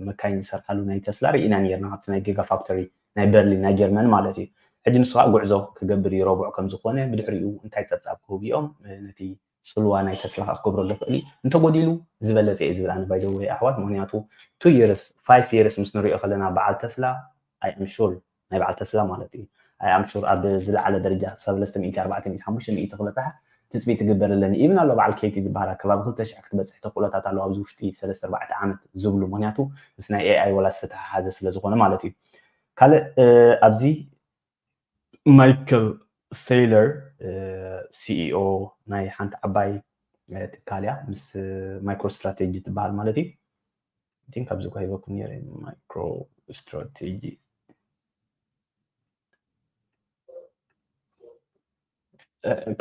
መካይን ዝሰርሓሉ ናይ ተስላ ርኢና ነርና፣ ኣብቲ ናይ ጊጋ ፋክተሪ ናይ በርሊን ናይ ጀርመን ማለት እዩ። ሕጂ ንሱ ከዓ ጉዕዞ ክገብር እዩ ረቡዕ ከም ዝኾነ፣ ብድሕሪኡ እንታይ ጸብጻብ ክህቡ እዮም ነቲ ጽልዋ ናይ ተስላ ከዓ ክገብረሉ ይኽእል እዩ። እንተጎዲሉ ዝበለጸ እየ ዝብል ኣነ ባይዘወይ ኣሕዋት፣ ምክንያቱ ቱ የርስ ፋይቭ የርስ ምስ ንሪኦ ከለና በዓል ተስላ I am sure ናይ በዓል ተስላ ማለት እዩ። I am sure ኣብ ዝለዓለ ደረጃ ሰለስተ ሚእቲ ኣርባዕተ ሚእቲ ሓሙሽተ ሚእቲ ክበፅሕ ትፅቢት ትግበር ኣለኒ። ኢብን ኣሎ በዓል ኬቲ ዝበሃል ከባቢ ክልተ ሽሕ ክትበፅሕ ተኽእሎታት ኣለዎ ኣብዚ ውሽጢ ሰለስተ ኣርባዕተ ዓመት ዝብሉ፣ ምክንያቱ ምስ ናይ ኤኣይ ወላ ዝተተሓሓዘ ስለ ዝኾነ ማለት እዩ። ካልእ ኣብዚ ማይክል ሴይለር ሲኢኦ ናይ ሓንቲ ዓባይ ትካል እያ፣ ምስ ማይክሮ ስትራቴጂ ትበሃል ማለት እዩ። ቲንክ ኣብዚ ኳ ሂበኩም ነይረ ማይክሮ ስትራቴጂ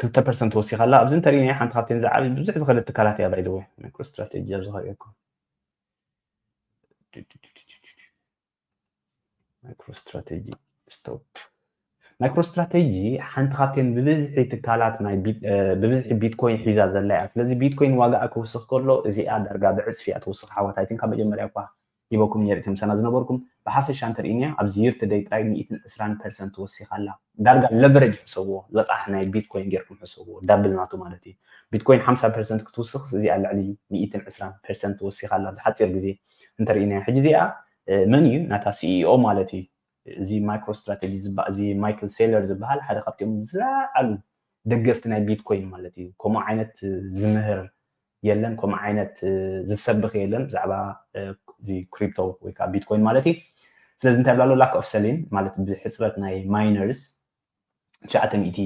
ክልተ ፐርሰንት ወሲኻ ኣላ። ኣብዚ እንተሪእናዮ ሓንቲ ካብተን ዝዓበዩ ብዙሕ ዝኸደት ትካላት እያ። ባይዘወ ማይክሮ ስትራቴጂ ኣብዚ ከርእየኩም ማይክሮ ስትራቴጂ ስቶፕ ማይክሮ ስትራቴጂ ሓንቲ ካብተን ብብዝሒ ትካላት ናይ ብብዝሒ ቢትኮይን ሒዛ ዘላ እያ። ስለዚ ቢትኮይን ዋጋኣ ክውስኽ ከሎ እዚኣ ዳርጋ ብዕፅፊ እያ ትውስኽ። ሓዋት ኣይትን ካብ መጀመርያ እኳ ሂበኩም ነይረ እቲ ምሳና ዝነበርኩም። ብሓፈሻ እንተርእይናዮ ኣብዚ ይር ቱ ደይ ጥራይ ሚእትን ዕስራን ፐርሰንት ወሲኻ ኣላ። ዳርጋ ለቨረጅ ሕሰብዎ፣ ልቓሕ ናይ ቢትኮይን ጌርኩም ሕሰብዎ፣ ዳብል ናቱ ማለት እዩ። ቢትኮይን ሓምሳ ፐርሰንት ክትውስኽ እዚኣ ልዕሊ ሚእትን ዕስራን ፐርሰንት ወሲኻ ኣላ ኣብዚ ሓፂር ግዜ እንተርእይናዮ። ሕጂ እዚኣ መን እዩ ናታ ሲኢኦ ማለት እዩ። እዚ ማይክሮ ስትራቴጂ እዚ ማይክል ሴለር ዝበሃል ሓደ ካብቲኦም ዝለዓሉ ደገፍቲ ናይ ቢትኮይን ማለት እዩ። ከምኡ ዓይነት ዝምህር የለን፣ ከምኡ ዓይነት ዝሰብኽ የለን ብዛዕባ እዚ ክሪፕቶ ወይ ከዓ ቢትኮይን ማለት እዩ። ስለዚ እንታይ ብላሎ ላክ ኦፍ ሰሊን ማለት ብሕፅረት ናይ ማይነርስ ትሽዓተ ሚእቲ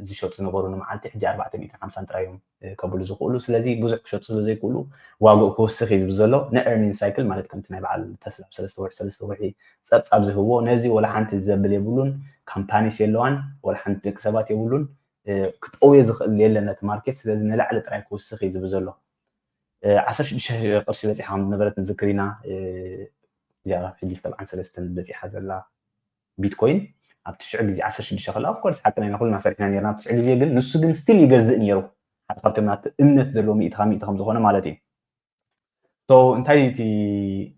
ዝሸጡ ዝነበሩ ንመዓልቲ ሕጂ ኣርባዕተ ሚእትን ሓምሳን ጥራይ እዮም ከብሉ ዝኽእሉ። ስለዚ ብዙሕ ክሸጡ ስለ ዘይክእሉ ዋግኡ ክወስኽ እዩ ዝብል ዘሎ። ንኤርኒንግ ሳይክል ማለት ከምቲ ናይ በዓል ተስላ ሰለስተ ወርሒ ሰለስተ ወርሒ ጸብጻብ ዝህብዎ ነዚ ወላ ሓንቲ ዘብል የብሉን። ካምፓኒስ የለዋን፣ ወላ ሓንቲ ደቂ ሰባት የብሉን። ክጠውዮ ዝኽእል የለን ነቲ ማርኬት። ስለዚ ንላዕሊ ጥራይ ክውስኽ እዩ ዝብል ዘሎ። ዓሰርተ ሽዱሽተ ሺሕ ቅርሺ በፂሓ ከም ዝነበረት ንዝክር ኢና። እዚኣ ሕጂ ሰብዓን ሰለስተን በፂሓ ዘላ ቢትኮይን ኣብቲ ሽዑ ግዜ ዓሰርተ ሽዱሽተ ከላ ኦፍኮርስ ሓቅና ኢና ኩልና ፈሪሕና ነርና ኣብቲ ሽዑ ግዜ። ግን ንሱ ግን ስቲል ይገዝእ ነይሩ። ሓደ ካብቶም ናቲ እምነት ዘለዎ ሚእቲ ካብ ሚእቲ ከም ዝኾነ ማለት እዩ። So እንታይ እቲ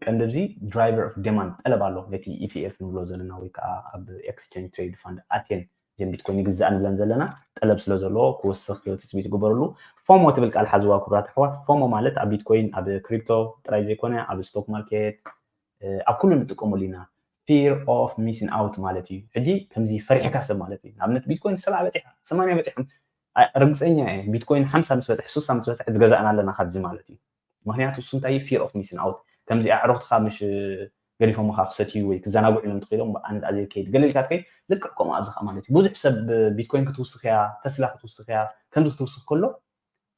ቀንዲ ኣብዚ ድራይቨር ኦፍ ዴማንድ ጠለብ ኣሎ ነቲ ኢቲኤፍ ንብሎ ዘለና ወይ ከዓ ኣብ ኤክስቸንጅ ትሬድ ፋንድ ኣትየን እዘን ቢትኮይን ይግዛእ ንብለን ዘለና ጠለብ ስለ ዘለዎ ክወስኽ ትፅቢት ይግበረሉ። ፎሞ ትብል ቃል ሓዝዋ ክቡራት ኣሕዋት። ፎሞ ማለት ኣብ ቢትኮይን ኣብ ክሪፕቶ ጥራይ ዘይኮነ ኣብ ስቶክ ማርኬት ኣብ ኩሉ ንጥቀመሉ ኢና። ፊር ኦፍ ሚሲን ኣውት ማለት እዩ። ሕጂ ከምዚ ፈሪሕካ ሰብ ማለት እዩ። ንኣብነት ቢትኮይን ሰብዓ በፂሓ ሰማንያ በፂሓ ርግፀኛ እየ ቢትኮይን ሓምሳ ምስ በፅሐ ስሳ ምስ በፅሐ ዝገዛእና ኣለና ካብዚ ማለት እዩ። ምክንያቱ እሱ እንታይ ፊር ኦፍ ሚሲን ኣውት ከምዚ ኣዕሩኽትኻ ምሽ ገዲፎምኻ ክሰትዩ ወይ ክዘናግዑ ኢሎም ትኽኢሎም ኣነ ዳኣ ዘይከይድ ገለ ኢልካ ትከይድ። ልክዕ ከምኡ ኣብዚ ከዓ ማለት እዩ። ብዙሕ ሰብ ቢትኮይን ክትውስኽ እያ፣ ተስላ ክትውስኽ እያ፣ ከምዚ ክትውስኽ ከሎ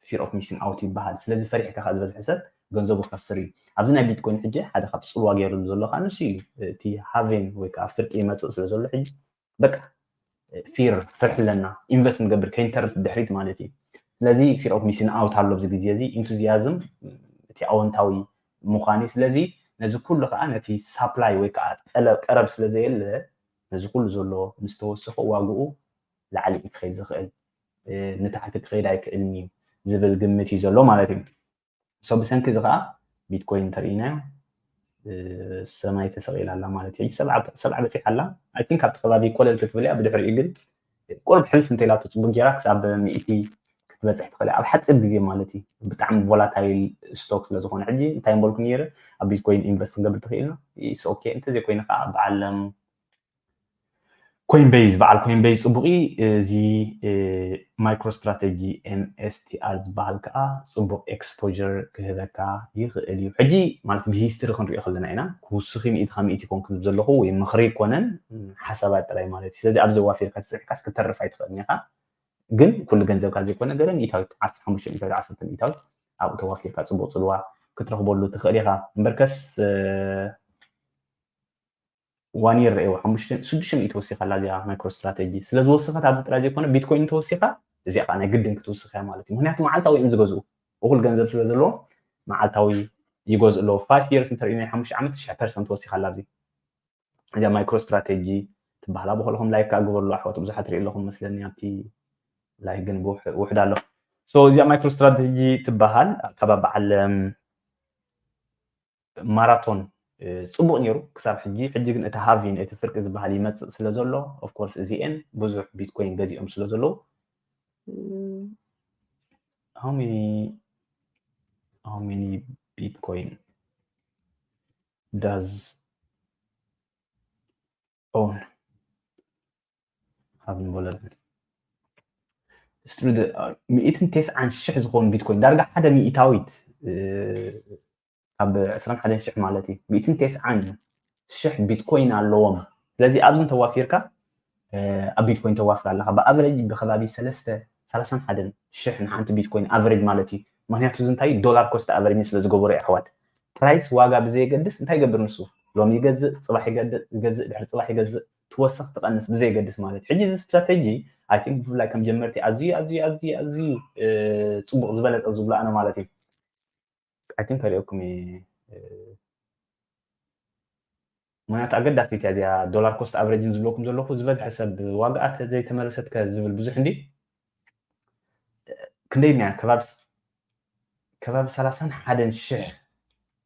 ፊር ኦፍ ሚሲን ኣውት ይበሃል። ስለዚ ፈሪሕካ ከዓ ዝበዝሐ ሰብ ገንዘቡ ከስር እዩ። ኣብዚ ናይ ቢትኮይን ሕጂ ሓደ ካብ ፅልዋ ገይሩሉ ዘሎ ከዓ ንሱ እዩ። እቲ ሃቬን ወይ ከዓ ፍርቂ ይመፅእ ስለ ዘሎ ሕጂ በቃ ፊር ፍርሒ ኣለና ኢንቨስት ንገብር ከይንተርፍ ድሕሪት ማለት እዩ። ስለዚ ፊር ኦፍ ሚሲን ኣውት ኣሎ ኣብዚ ግዜ እዚ ኢንቱዚያዝም እቲ ኣወንታዊ ምዃን እዩ። ስለዚ ነዚ ኩሉ ከዓ ነቲ ሳፕላይ ወይ ከዓ ጠለብ ቀረብ ስለ ዘየለ ነዚ ኩሉ ዘሎ ምስ ተወሰኸ ዋግኡ ላዕሊ እዩ ክኸይድ ዝኽእል ንታሕቲ ክኸይድ ኣይክእልን እዩ ዝብል ግምት እዩ ዘሎ ማለት እዩ። So ብሰንኪ እዚ ከዓ ቢትኮይን እንተርኢናዮ ሰማይ ተሰቒላ ኣላ ማለት እዩ። ሰብዓ በፂሓ ኣላ። I think ኣብቲ ከባቢ ኮለል ክትብል እያ። ብድሕሪኡ ግን ቁሩብ ሕልፍ እንተኢላቶ ፅቡቅ ጌራ ክሳብ ሚእቲ ክትበፅሕ ትኽእል እያ ኣብ ሓፂር ግዜ ማለት እዩ። ብጣዕሚ ቮላታይል ስቶክ ስለዝኾነ ሕጂ እንታይ ምበልኩ ነይረ ኣብ ቢትኮይን ኢንቨስት ክንገብር ትኽእል ኢና። It's okay። እንተዘይኮይኑ ከዓ በዓል ኮይንቤዝ በዓል ኮይንቤዝ ፅቡቕ እዩ። እዚ ማይክሮ ስትራቴጂ ኤምኤስቲኣር ዝበሃል ከዓ ፅቡቕ ኤክስፖር ክህበካ ይኽእል እዩ። ሕጂ ማለት ብሂስትሪ ክንሪኦ ከለና ኢና ክውስኺ ሚእቲ ካብ ሚእቲ ኮንክ ዝብ ዘለኹ ወይ ምኽሪ ኣይኮነን ሓሳባት ጥራይ ማለት እዩ። ስለዚ ኣብዚ ዋፊርካ ተፅሒፍካስ ክተርፍ ኣይትኽእልን ኢኻ። ግን ኩሉ ገንዘብካ ዘይኮነ ገለ ሚእታዊት ዓሰርተ ሓሙሽተ ሚእታዊት ዓሰርተ ሚእታዊት ኣብኡ ተዋፊርካ ፅቡቕ ፅልዋ ክትረኽበሉ ትኽእል ኢኻ። እምበርከስ ዋን ይር ረእይዎ ሓሙሽተ ሽዱሽተ ሚእቲ ወሲኻ ኣላ እዚኣ ማይክሮ ስትራቴጂ ስለ ዝወሰኸት ኣብዚ ጥራይ ዘይኮነ ቢትኮይን እንተወሲኻ እዚኣ ከዓ ናይ ግድን ክትውስኽ እያ ማለት እዩ። ምክንያቱ መዓልታዊ እዮም ዝገዝኡ እኹል ገንዘብ ስለ ዘለዎ መዓልታዊ ይገዝኡ ኣለዉ። ፋይቭ ይርስ እንተርእዩ ናይ ሓሙሽተ ዓመት ሽሕ ፐርሰንት ወሲኻ ኣላ ኣብዚ እዚኣ ማይክሮ ስትራቴጂ ትበሃል። ኣብ ከልኹም ላይክ ከዓ ግበርሉ ኣሕዋት ብዙሓት ርኢ ኣለኹም መስለኒ ኣብቲ ላይክ ግን ውሕድ ኣሎ። እዚኣ ማይክሮ ስትራቴጂ ትበሃል ካብ በዓል ማራቶን ፅቡቅ ነይሩ ክሳብ ሕጂ። ሕጂ ግን እቲ ሃቪን እቲ ፍርቂ ዝበሃል ይመፅእ ስለ ዘሎ ኦፍኮርስ እዚኤን ብዙሕ ቢትኮይን ገዚኦም ስለ ዘለዉ how many how many bitcoin does own have involved ሚእትን ተስዓን ሽሕ ዝኾኑ ቢትኮይን ዳርጋ ሓደ ሚእታዊት ካብ ዕስራን ሓደን ሽሕ ማለት እዩ። ሚእትን ተስዓን ሽሕ ቢትኮይን ኣለዎም። ስለዚ ኣብዚ እንተዋፊርካ ኣብ ቢትኮይን ተዋፍር ኣለካ። ብኣቨሬጅ ብከባቢ ሰለስተ ሰላሳን ሓደን ሽሕ ንሓንቲ ቢትኮይን ኣቨሬጅ ማለት እዩ። ምክንያቱ እዚ እንታይ ዶላር ኮስት ኣቨሬጅ ስለ ዝገበሩ ኣሕዋት ፕራይስ ዋጋ ብዘየገድስ እንታይ ይገብር ንሱ ሎሚ ይገዝእ ፅባሕ ይገዝእ ድሕሪ ፅባሕ ይገዝእ ትወስኽ ትቐንስ ብዘየገድስ ማለት እዩ። ሕጂ እዚ ስትራቴጂ I think ብፍላይ ከም ጀመርቲ ኣዝዩ ኣዝዩ ኣዝዩ ኣዝዩ ጽቡቕ ዝበለጸ ዝብሎ ኣነ ማለት እዩ። I think ከሪኦኩም እየ። ምክንያቱ ኣገዳሲት እያ እዚኣ ዶላር ኮስት ኣቨሬጅን ዝብለኩም ዘለኹ ዝበዝሐ ሰብ ዋጋኣ ዘይተመለሰት ከ ዝብል ብዙሕ እንዲ ክንደይ ኢልና ከባቢ ከባቢ ሰላሳን ሓደን ሽሕ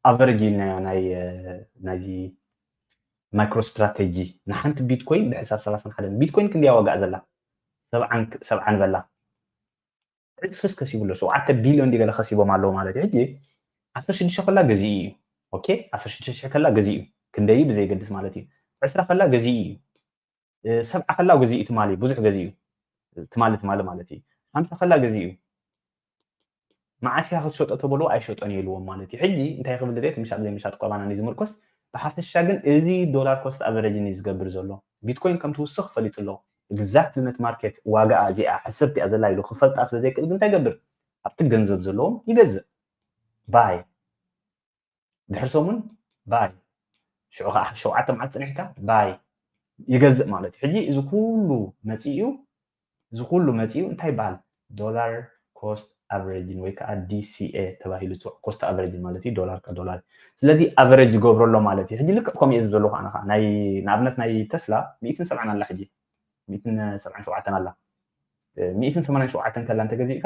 ኣቨሬጅ ኢልናዮ ናይ ናይዚ ማይክሮ ስትራቴጂ ንሓንቲ ቢትኮይን ብሕሳብ ሰላሳን ሓደን ቢትኮይን ክንደያ ዋጋኣ ዘላ ሰብዓን በላ ዕፅፍስ ከሲቡ ኣሎ ሸውዓተ ቢልዮን ዲገለ ከሲቦም ኣለዉ ማለት እዩ ሕጂ ዓሰርተ ሽዱሽተ ከላ ገዚኡ እዩ ኦኬ ዓሰርተ ሽዱሽተ ሽሕ ከላ ገዚኡ ክንደይ ብዘይገድስ ማለት እዩ ዕስራ ከላ ገዚኡ እዩ ሰብዓ ከላ ገዚኡ ትማሊ ብዙሕ ገዚኡ ትማሊ ትማሊ ማለት እዩ ሓምሳ ከላ ገዚኡ መዓስ እያ ክትሸጦ ተበልዎ ኣይሸጦን ኢልዎም ማለት እዩ ሕጂ እንታይ ክብል ድሌት ምሻጥ ዘይምሻጥ ቆባና እዩ ዝምርኮስ ብሓፈሻ ግን እዚ ዶላር ኮስት ኣቨሬጅን እዩ ዝገብር ዘሎ ቢትኮይን ከም ትውስኽ ፈሊጡ ኣሎ exactly ነቲ ማርኬት ዋጋኣ እዚኣ ሕስርቲ እያ ዘላ ኢሉ ክፈልጣ ስለ ዘይክእል ግን እንታይ ይገብር ኣብቲ ገንዘብ ዘለዎም ይገዝእ ባይ ድሕሪ ሰሙን ባይ ሽዑ ከዓ ሸውዓተ መዓልቲ ፅኒሕካ ባይ ይገዝእ ማለት እዩ ሕጂ እዚ ኩሉ መፂኡ እዚ ኩሉ መፂኡ እንታይ ይበሃል ዶላር ኮስት ኣቨሬጅን ወይ ከዓ ዲሲኤ ተባሂሉ ፅውዕ ኮስት ኣቨሬጅን ማለት እዩ ዶላር ካ ዶላር ስለዚ ኣቨሬጅ ይገብሮ ኣሎ ማለት እዩ ሕጂ ልክዕ ከምኡ እየ ዝብ ዘለኹ ኣነ ከዓ ናይ ንኣብነት ናይ ተስላ ሚእትን ሰብዓን ኣላ ሕጂ ሚእትን ሰብዓን ሸውዓተን ኣላ ሚእትን ሰማንያን ሸውዓተን ከላ እንተገዚእካ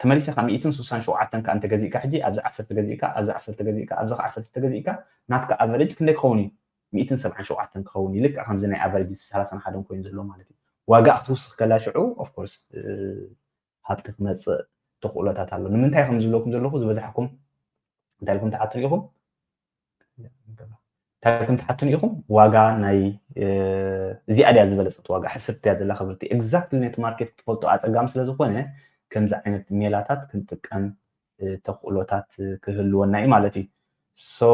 ተመሊሰ ካብ ሚእትን ስሳን ሸውዓተን ከዓ እንተገዚእካ ሕጂ ኣብዚ ዓሰርተ ገዚእካ ኣብዚ ዓሰርተ ገዚእካ ኣብዚ ከዓ ዓሰርተ ተገዚእካ ናትካ ኣቨሬጅ ክንደይ ክኸውን እዩ ሚእትን ሰብዓን ሸውዓተን ክኸውን እዩ ልክዕ ከምዚ ናይ ኣቨሬጅ ሰላሳን ሓደን ኮይኑ ዘሎ ማለት እዩ ዋጋ ክትውስኽ ከላ ሽዑ ኦፍኮርስ ሃብቲ ክመፅእ ተኽእሎታት ኣሎ ንምንታይ ከም ዝብለኩም ዘለኹ ዝበዛሕኩም እንታይ ኢልኩም ትሓቱን ኢኹም እንታይ ኢልኩም ትሓቱን ኢኹም ዋጋ ናይ እዚኣ ድያ ዝበለፀት ዋጋ ሕስብቲ እያ ዘላ ክብርቲ exactly ነቲ ማርኬት ትፈልጦ ኣፀጋሚ ስለ ዝኾነ ከምዚ ዓይነት ሜላታት ክንጥቀም ተኽእሎታት ክህልወና እዩ ማለት እዩ so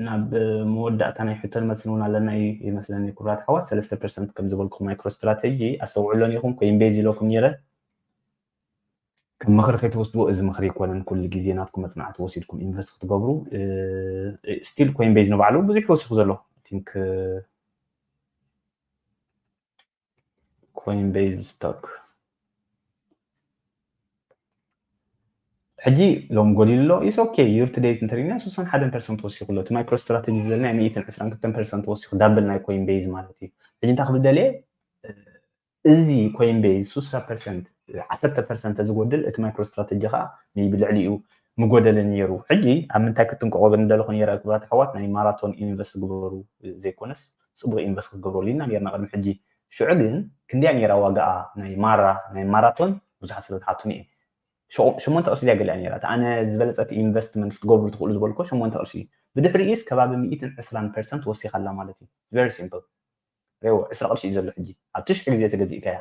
ናብ መወዳእታ ናይ ሕቶ ንመፅን እውን ኣለና እዩ ይመስለኒ ክቡራት ኣሕዋት ሰለስተ ፐርሰንት ከም ዝበልኩ ማይክሮ ስትራቴጂ ኣስተውዕሎን ኢኹም ኮይን ቤዝ ኢለኩም ነይረ ከም ምኽሪ ከይትወስድዎ እዚ ምኽሪ ኣይኮነን ኩሉ ግዜ ናትኩም መፅናዕቲ ወሲድኩም ኢንቨስት ክትገብሩ ስቲል ኮይን ቤዝ ንባዕሉ ብዙሕ ወሲኹ ዘሎ ቲንክ ኮይን ቤዝ ስቶክ ሕጂ ሎም ጎዲሉ ኣሎ ኢስ ኦኬ ዩር ቱ ዴት እንተሪና ስሳን ሓደን ፐርሰንት ወሲኹ ኣሎ እቲ ማይክሮ ስትራቴጂ ዝበልና ናይ ሚእትን ዕስራን ክልተን ፐርሰንት ወሲኹ ዳብል ናይ ኮይን ቤዝ ማለት እዩ ሕጂ እንታይ ክብል ደልየ እዚ ኮይን ቤዝ ሱሳ ፐርሰንት ዓሰርተ ፐርሰንት ተዝጎድል እቲ ማይክሮ ስትራቴጂ ከዓ ሜቢ ልዕሊኡ ምጎደለ ነይሩ ሕጂ ኣብ ምንታይ ክትንቀቆ ግን ደለኹ ነይረ ክብራት ኣሕዋት ናይ ማራቶን ኢንቨስት ግበሩ ዘይኮነስ ፅቡቅ ኢንቨስት ክትገብረሉ ኢና ነርና ቅድሚ ሕጂ ሽዑ ግን ክንደያ ነይራ ዋጋኣ ናይ ማራ ናይ ማራቶን ብዙሓት ስለ ትሓቱኒ እየ ሸሞንተ ቅርሺ ድያ ገሊኣ ነይራ ኣነ ዝበለፀት ኢንቨስትመንት ክትገብሩ ትኽእሉ ዝበልኮ ሸሞንተ ቅርሺ እዩ ብድሕሪኡስ ከባቢ ሚእትን ዕስራን ፐርሰንት ወሲኻላ ማለት እዩ very simple ሬዎ ዕስራ ቅርሺ እዩ ዘሎ ሕጂ ኣብቲ ሽሕ ግዜ ተገዚእካያ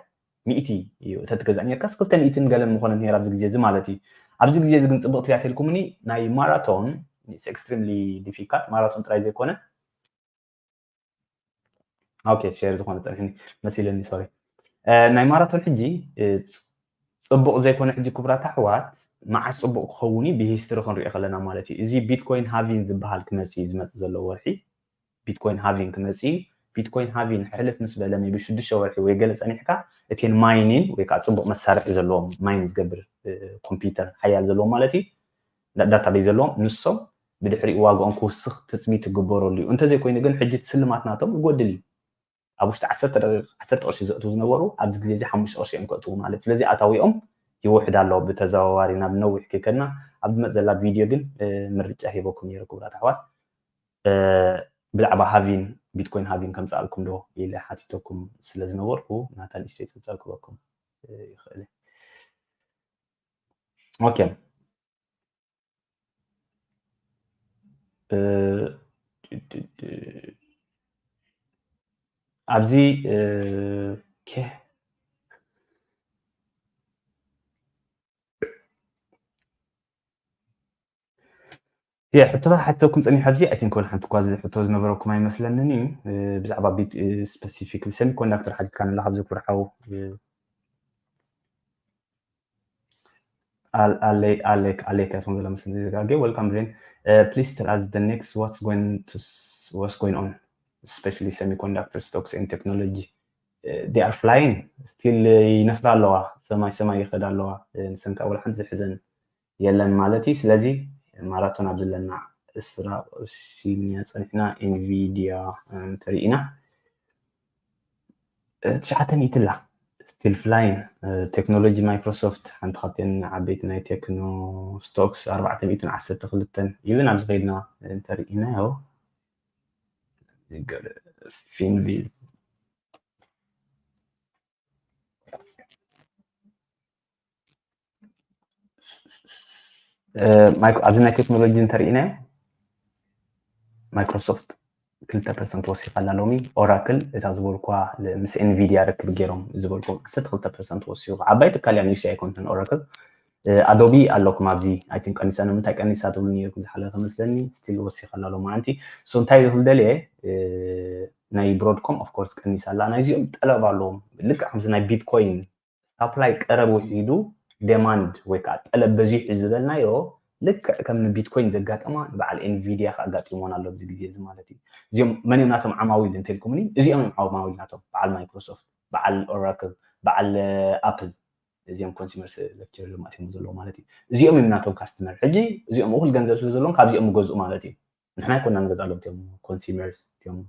ሚእቲ እዩ እተ ትገዛእ ነርካስ ክልተ ሚእትን ገለን ምኾነት ነራ ኣብዚ ግዜ እዚ ማለት እዩ ኣብዚ ግዜ እዚ ግን ፅብቅ ትሪያ ተልኩምኒ ናይ ማራቶን extremely difficult ማራቶን ጥራይ ዘይኮነ ኦኬ ሼር ዝኾነ ፀኒሕኒ መሲለኒ ሶሪ ናይ ማራቶን ሕጂ ፅቡቅ ዘይኮነ ሕጂ ክቡራት ኣሕዋት መዓስ ፅቡቅ ክኸውን እዩ ብሂስትሪ ክንሪኦ ከለና ማለት እዩ እዚ ቢትኮይን ሃቪን ዝበሃል ክመፅእ እዩ ዝመፅእ ዘሎ ወርሒ ቢትኮይን ሃቪን ክመፅእ እዩ ቢትኮይን ሃቪን ሕልፍ ምስ በለ ቢ ሽዱሽተ ወርሒ ወይ ገለ ፀኒሕካ እቴን ማይኒን ወይ ከዓ ፅቡቅ መሳርሒ ዘለዎም ማይን ዝገብር ኮምፒውተር ሓያል ዘለዎም ማለት እዩ ዳታቤዝ ዘለዎም ንሶም ብድሕሪኡ ዋጋኦም ክውስኽ ትፅቢት ትግበረሉ እዩ እንተዘይኮይኑ ግን ሕጂ ስልማት ናቶም ይጎድል እዩ ኣብ ውሽጢ ዓሰርተ ደቂቕ ዓሰርተ ቅርሺ ዘእትዉ ዝነበሩ ኣብዚ ግዜ እዚ ሓሙሽተ ቅርሺ እዮም ከእትዉ ማለት ስለዚ ኣታዊኦም ይውሕድ ኣሎ ብተዘዋዋሪ ናብ ነዊሕ ከይከድና ኣብ ዝመፅ ዘላ ቪድዮ ግን ምርጫ ሂበኩም ነይሩ ክቡራት ኣሕዋት ብዛዕባ ሃቪን ቢትኮይን ሃቪን ከምፃእልኩም ዶ ኢለ ሓቲተኩም ስለ ዝነበርኩ ናታ ንእሽተይ ፀብፃብ ክበኩም ይኽእል ኦኬ ኣብዚ ሕቶታት ሓተኩም ፀኒሑ ኣብዚ ኣይቲንክ ወላ ሓንቲ እኳ ሕቶ ዝነበረኩም ኣይመስለንን እዩ ብዛዕባ ቢት ስፐሲፊክ ሰሚኮንዳክተር ሓቲትካ ንላ ካብዚ ክብርሓው Alek Alek Alek ያስሆን ዘለመስል ዜጋጌ welcome ብሬን please tell us the next what's going to what's going on especially semiconductor stocks and technology, they are flying, still ይነፍራ ኣለዋ፣ ሰማይ ሰማይ ይኸዳ ኣለዋ። ንሰን ከዓ ወላ ሓንቲ ዝሕዘን የለን ማለት እዩ። ስለዚ ማራቶን ኣብ ዘለና ዕስራ ቅርሺ ጸኒሕና፣ ኢንቪድያ እንተሪኢና ትሽዓተ ሚእቲ ኣላ፣ still flying። ቴክኖሎጂ ማይክሮሶፍት ሓንቲ ካብተን ዓበይቲ ናይ ቴክኖ ስቶክስ ኣርባዕተ ሚእትን ዓሰርተ ክልተን፣ ኢቨን ኣብዚ ከይድና እንተሪኢናዮ ፊንቪዝ ኣብዚ ናይ ቴክኖሎጂ እንተሪኢናዮ ማይክሮሶፍት ክልተ ፐርሰንት ወሲኻ ኣላ ሎሚ። ኦራክል እታ ዝበልኳ ምስ ኤንቪዲያ ርክብ ገይሮም ዝበልኩ ዓሰርተ ክልተ ፐርሰንት ወሲኹ። ዓባይ ትካል እያ፣ ንእሽተይ ኣይኮነትን ኦራክል። ኣዶቢ ኣለኩም ኣብዚ ኣይትን ቀኒሳ፣ ንምንታይ ቀኒሳ ትብሉ ነይርኩም ዝሓለፈ መስለኒ። ስቲል ወሲኻ ኣላ ሎማዓንቲ። ሶ እንታይ ክብል ደልየ፣ ናይ ብሮድኮም ኦፍኮርስ ቀኒሳ ኣላ። ናይዚኦም ጠለብ ኣለዎም፣ ልክዕ ከምዚ ናይ ቢትኮይን ሳፕላይ ቀረብ ውሒዱ፣ ዴማንድ ወይ ከዓ ጠለብ በዚሑ ዝበልናዮ፣ ልክዕ ከም ንቢትኮይን ዘጋጠማ ንበዓል ኤንቪዲያ ከዓ ኣጋጢሞን ኣሎ ኣብዚ ግዜ እዚ ማለት እዩ። እዚኦም መን እዮም ናቶም ዓማዊል እንተልኩምኒ፣ እዚኦም እዮም ዓማዊል ናቶም። በዓል ማይክሮሶፍት፣ በዓል ኦራክል፣ በዓል ኣፕል፣ እዚኦም ኮንሱመር ሌክቸር እዮም ኣትዮም ዘለዉ ማለት እዩ። እዚኦም እዮም ናቶም ካስተመር። ሕጂ እዚኦም እኹል ገንዘብ ስለ ዘለዎም ካብዚኦም ምገዝኡ ማለት እዩ። ንሕና ኣይኮና ንገዝኣሎም እቲኦም ኮንሱመርስ፣ እቲኦም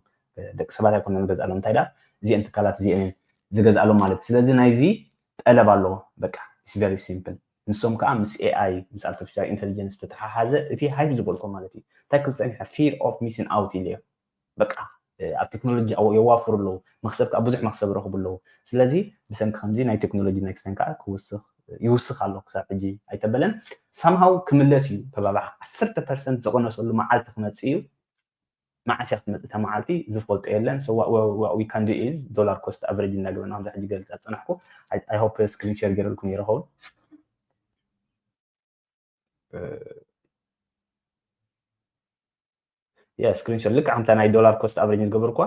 ደቂ ሰባት ኣይኮና ንገዝኣሎም። እንታይ ደኣ እዚአን ትካላት እዚአን እየን ዝገዝኣሎም ማለት እዩ። ስለዚ ናይዚ ጠለብ ኣለዎ። በቃ it's very simple። ንሶም ከዓ ምስ ኤኣይ ምስ ኣርቲፊሻል ኢንቴሊጀንስ ዝተተሓሓዘ እቲ ሃይፕ ዝበልኮ ማለት እዩ። እንታይ ክብል ፀኒሐ፣ fear of missing out ኢለዮ። በቃ ኣብ ቴክኖሎጂ የዋፍሩ ኣለዉ፣ መክሰብ ከዓ ብዙሕ መክሰብ ረኽቡ ኣለዉ። ስለዚ ብሰንኪ ከምዚ ናይ ቴክኖሎጂ ኔክስት ጀን ከዓ ክውስኽ ይውስኽ ኣሎ። ክሳብ ሕጂ ኣይተበለን። ሳምሃው ክምለስ እዩ። ከባቢ ዓሰርተ ፐርሰንት ዝቐነሰሉ መዓልቲ ክመፅእ እዩ። መዓስ እያ ክትመፅእ እታ መዓልቲ ዝፈልጦ የለን። So what we can do is dollar cost average እናገበና ከምዚ ሕጂ ገልፃ ዝፀናሕኩ። I hope screen share ገይረልኩም ነይረ ኸውን። Yeah, screen share ልክዕ ከምታ ናይ ዶላር ኮስት ኣቨሬጅ ዝገበርኳ።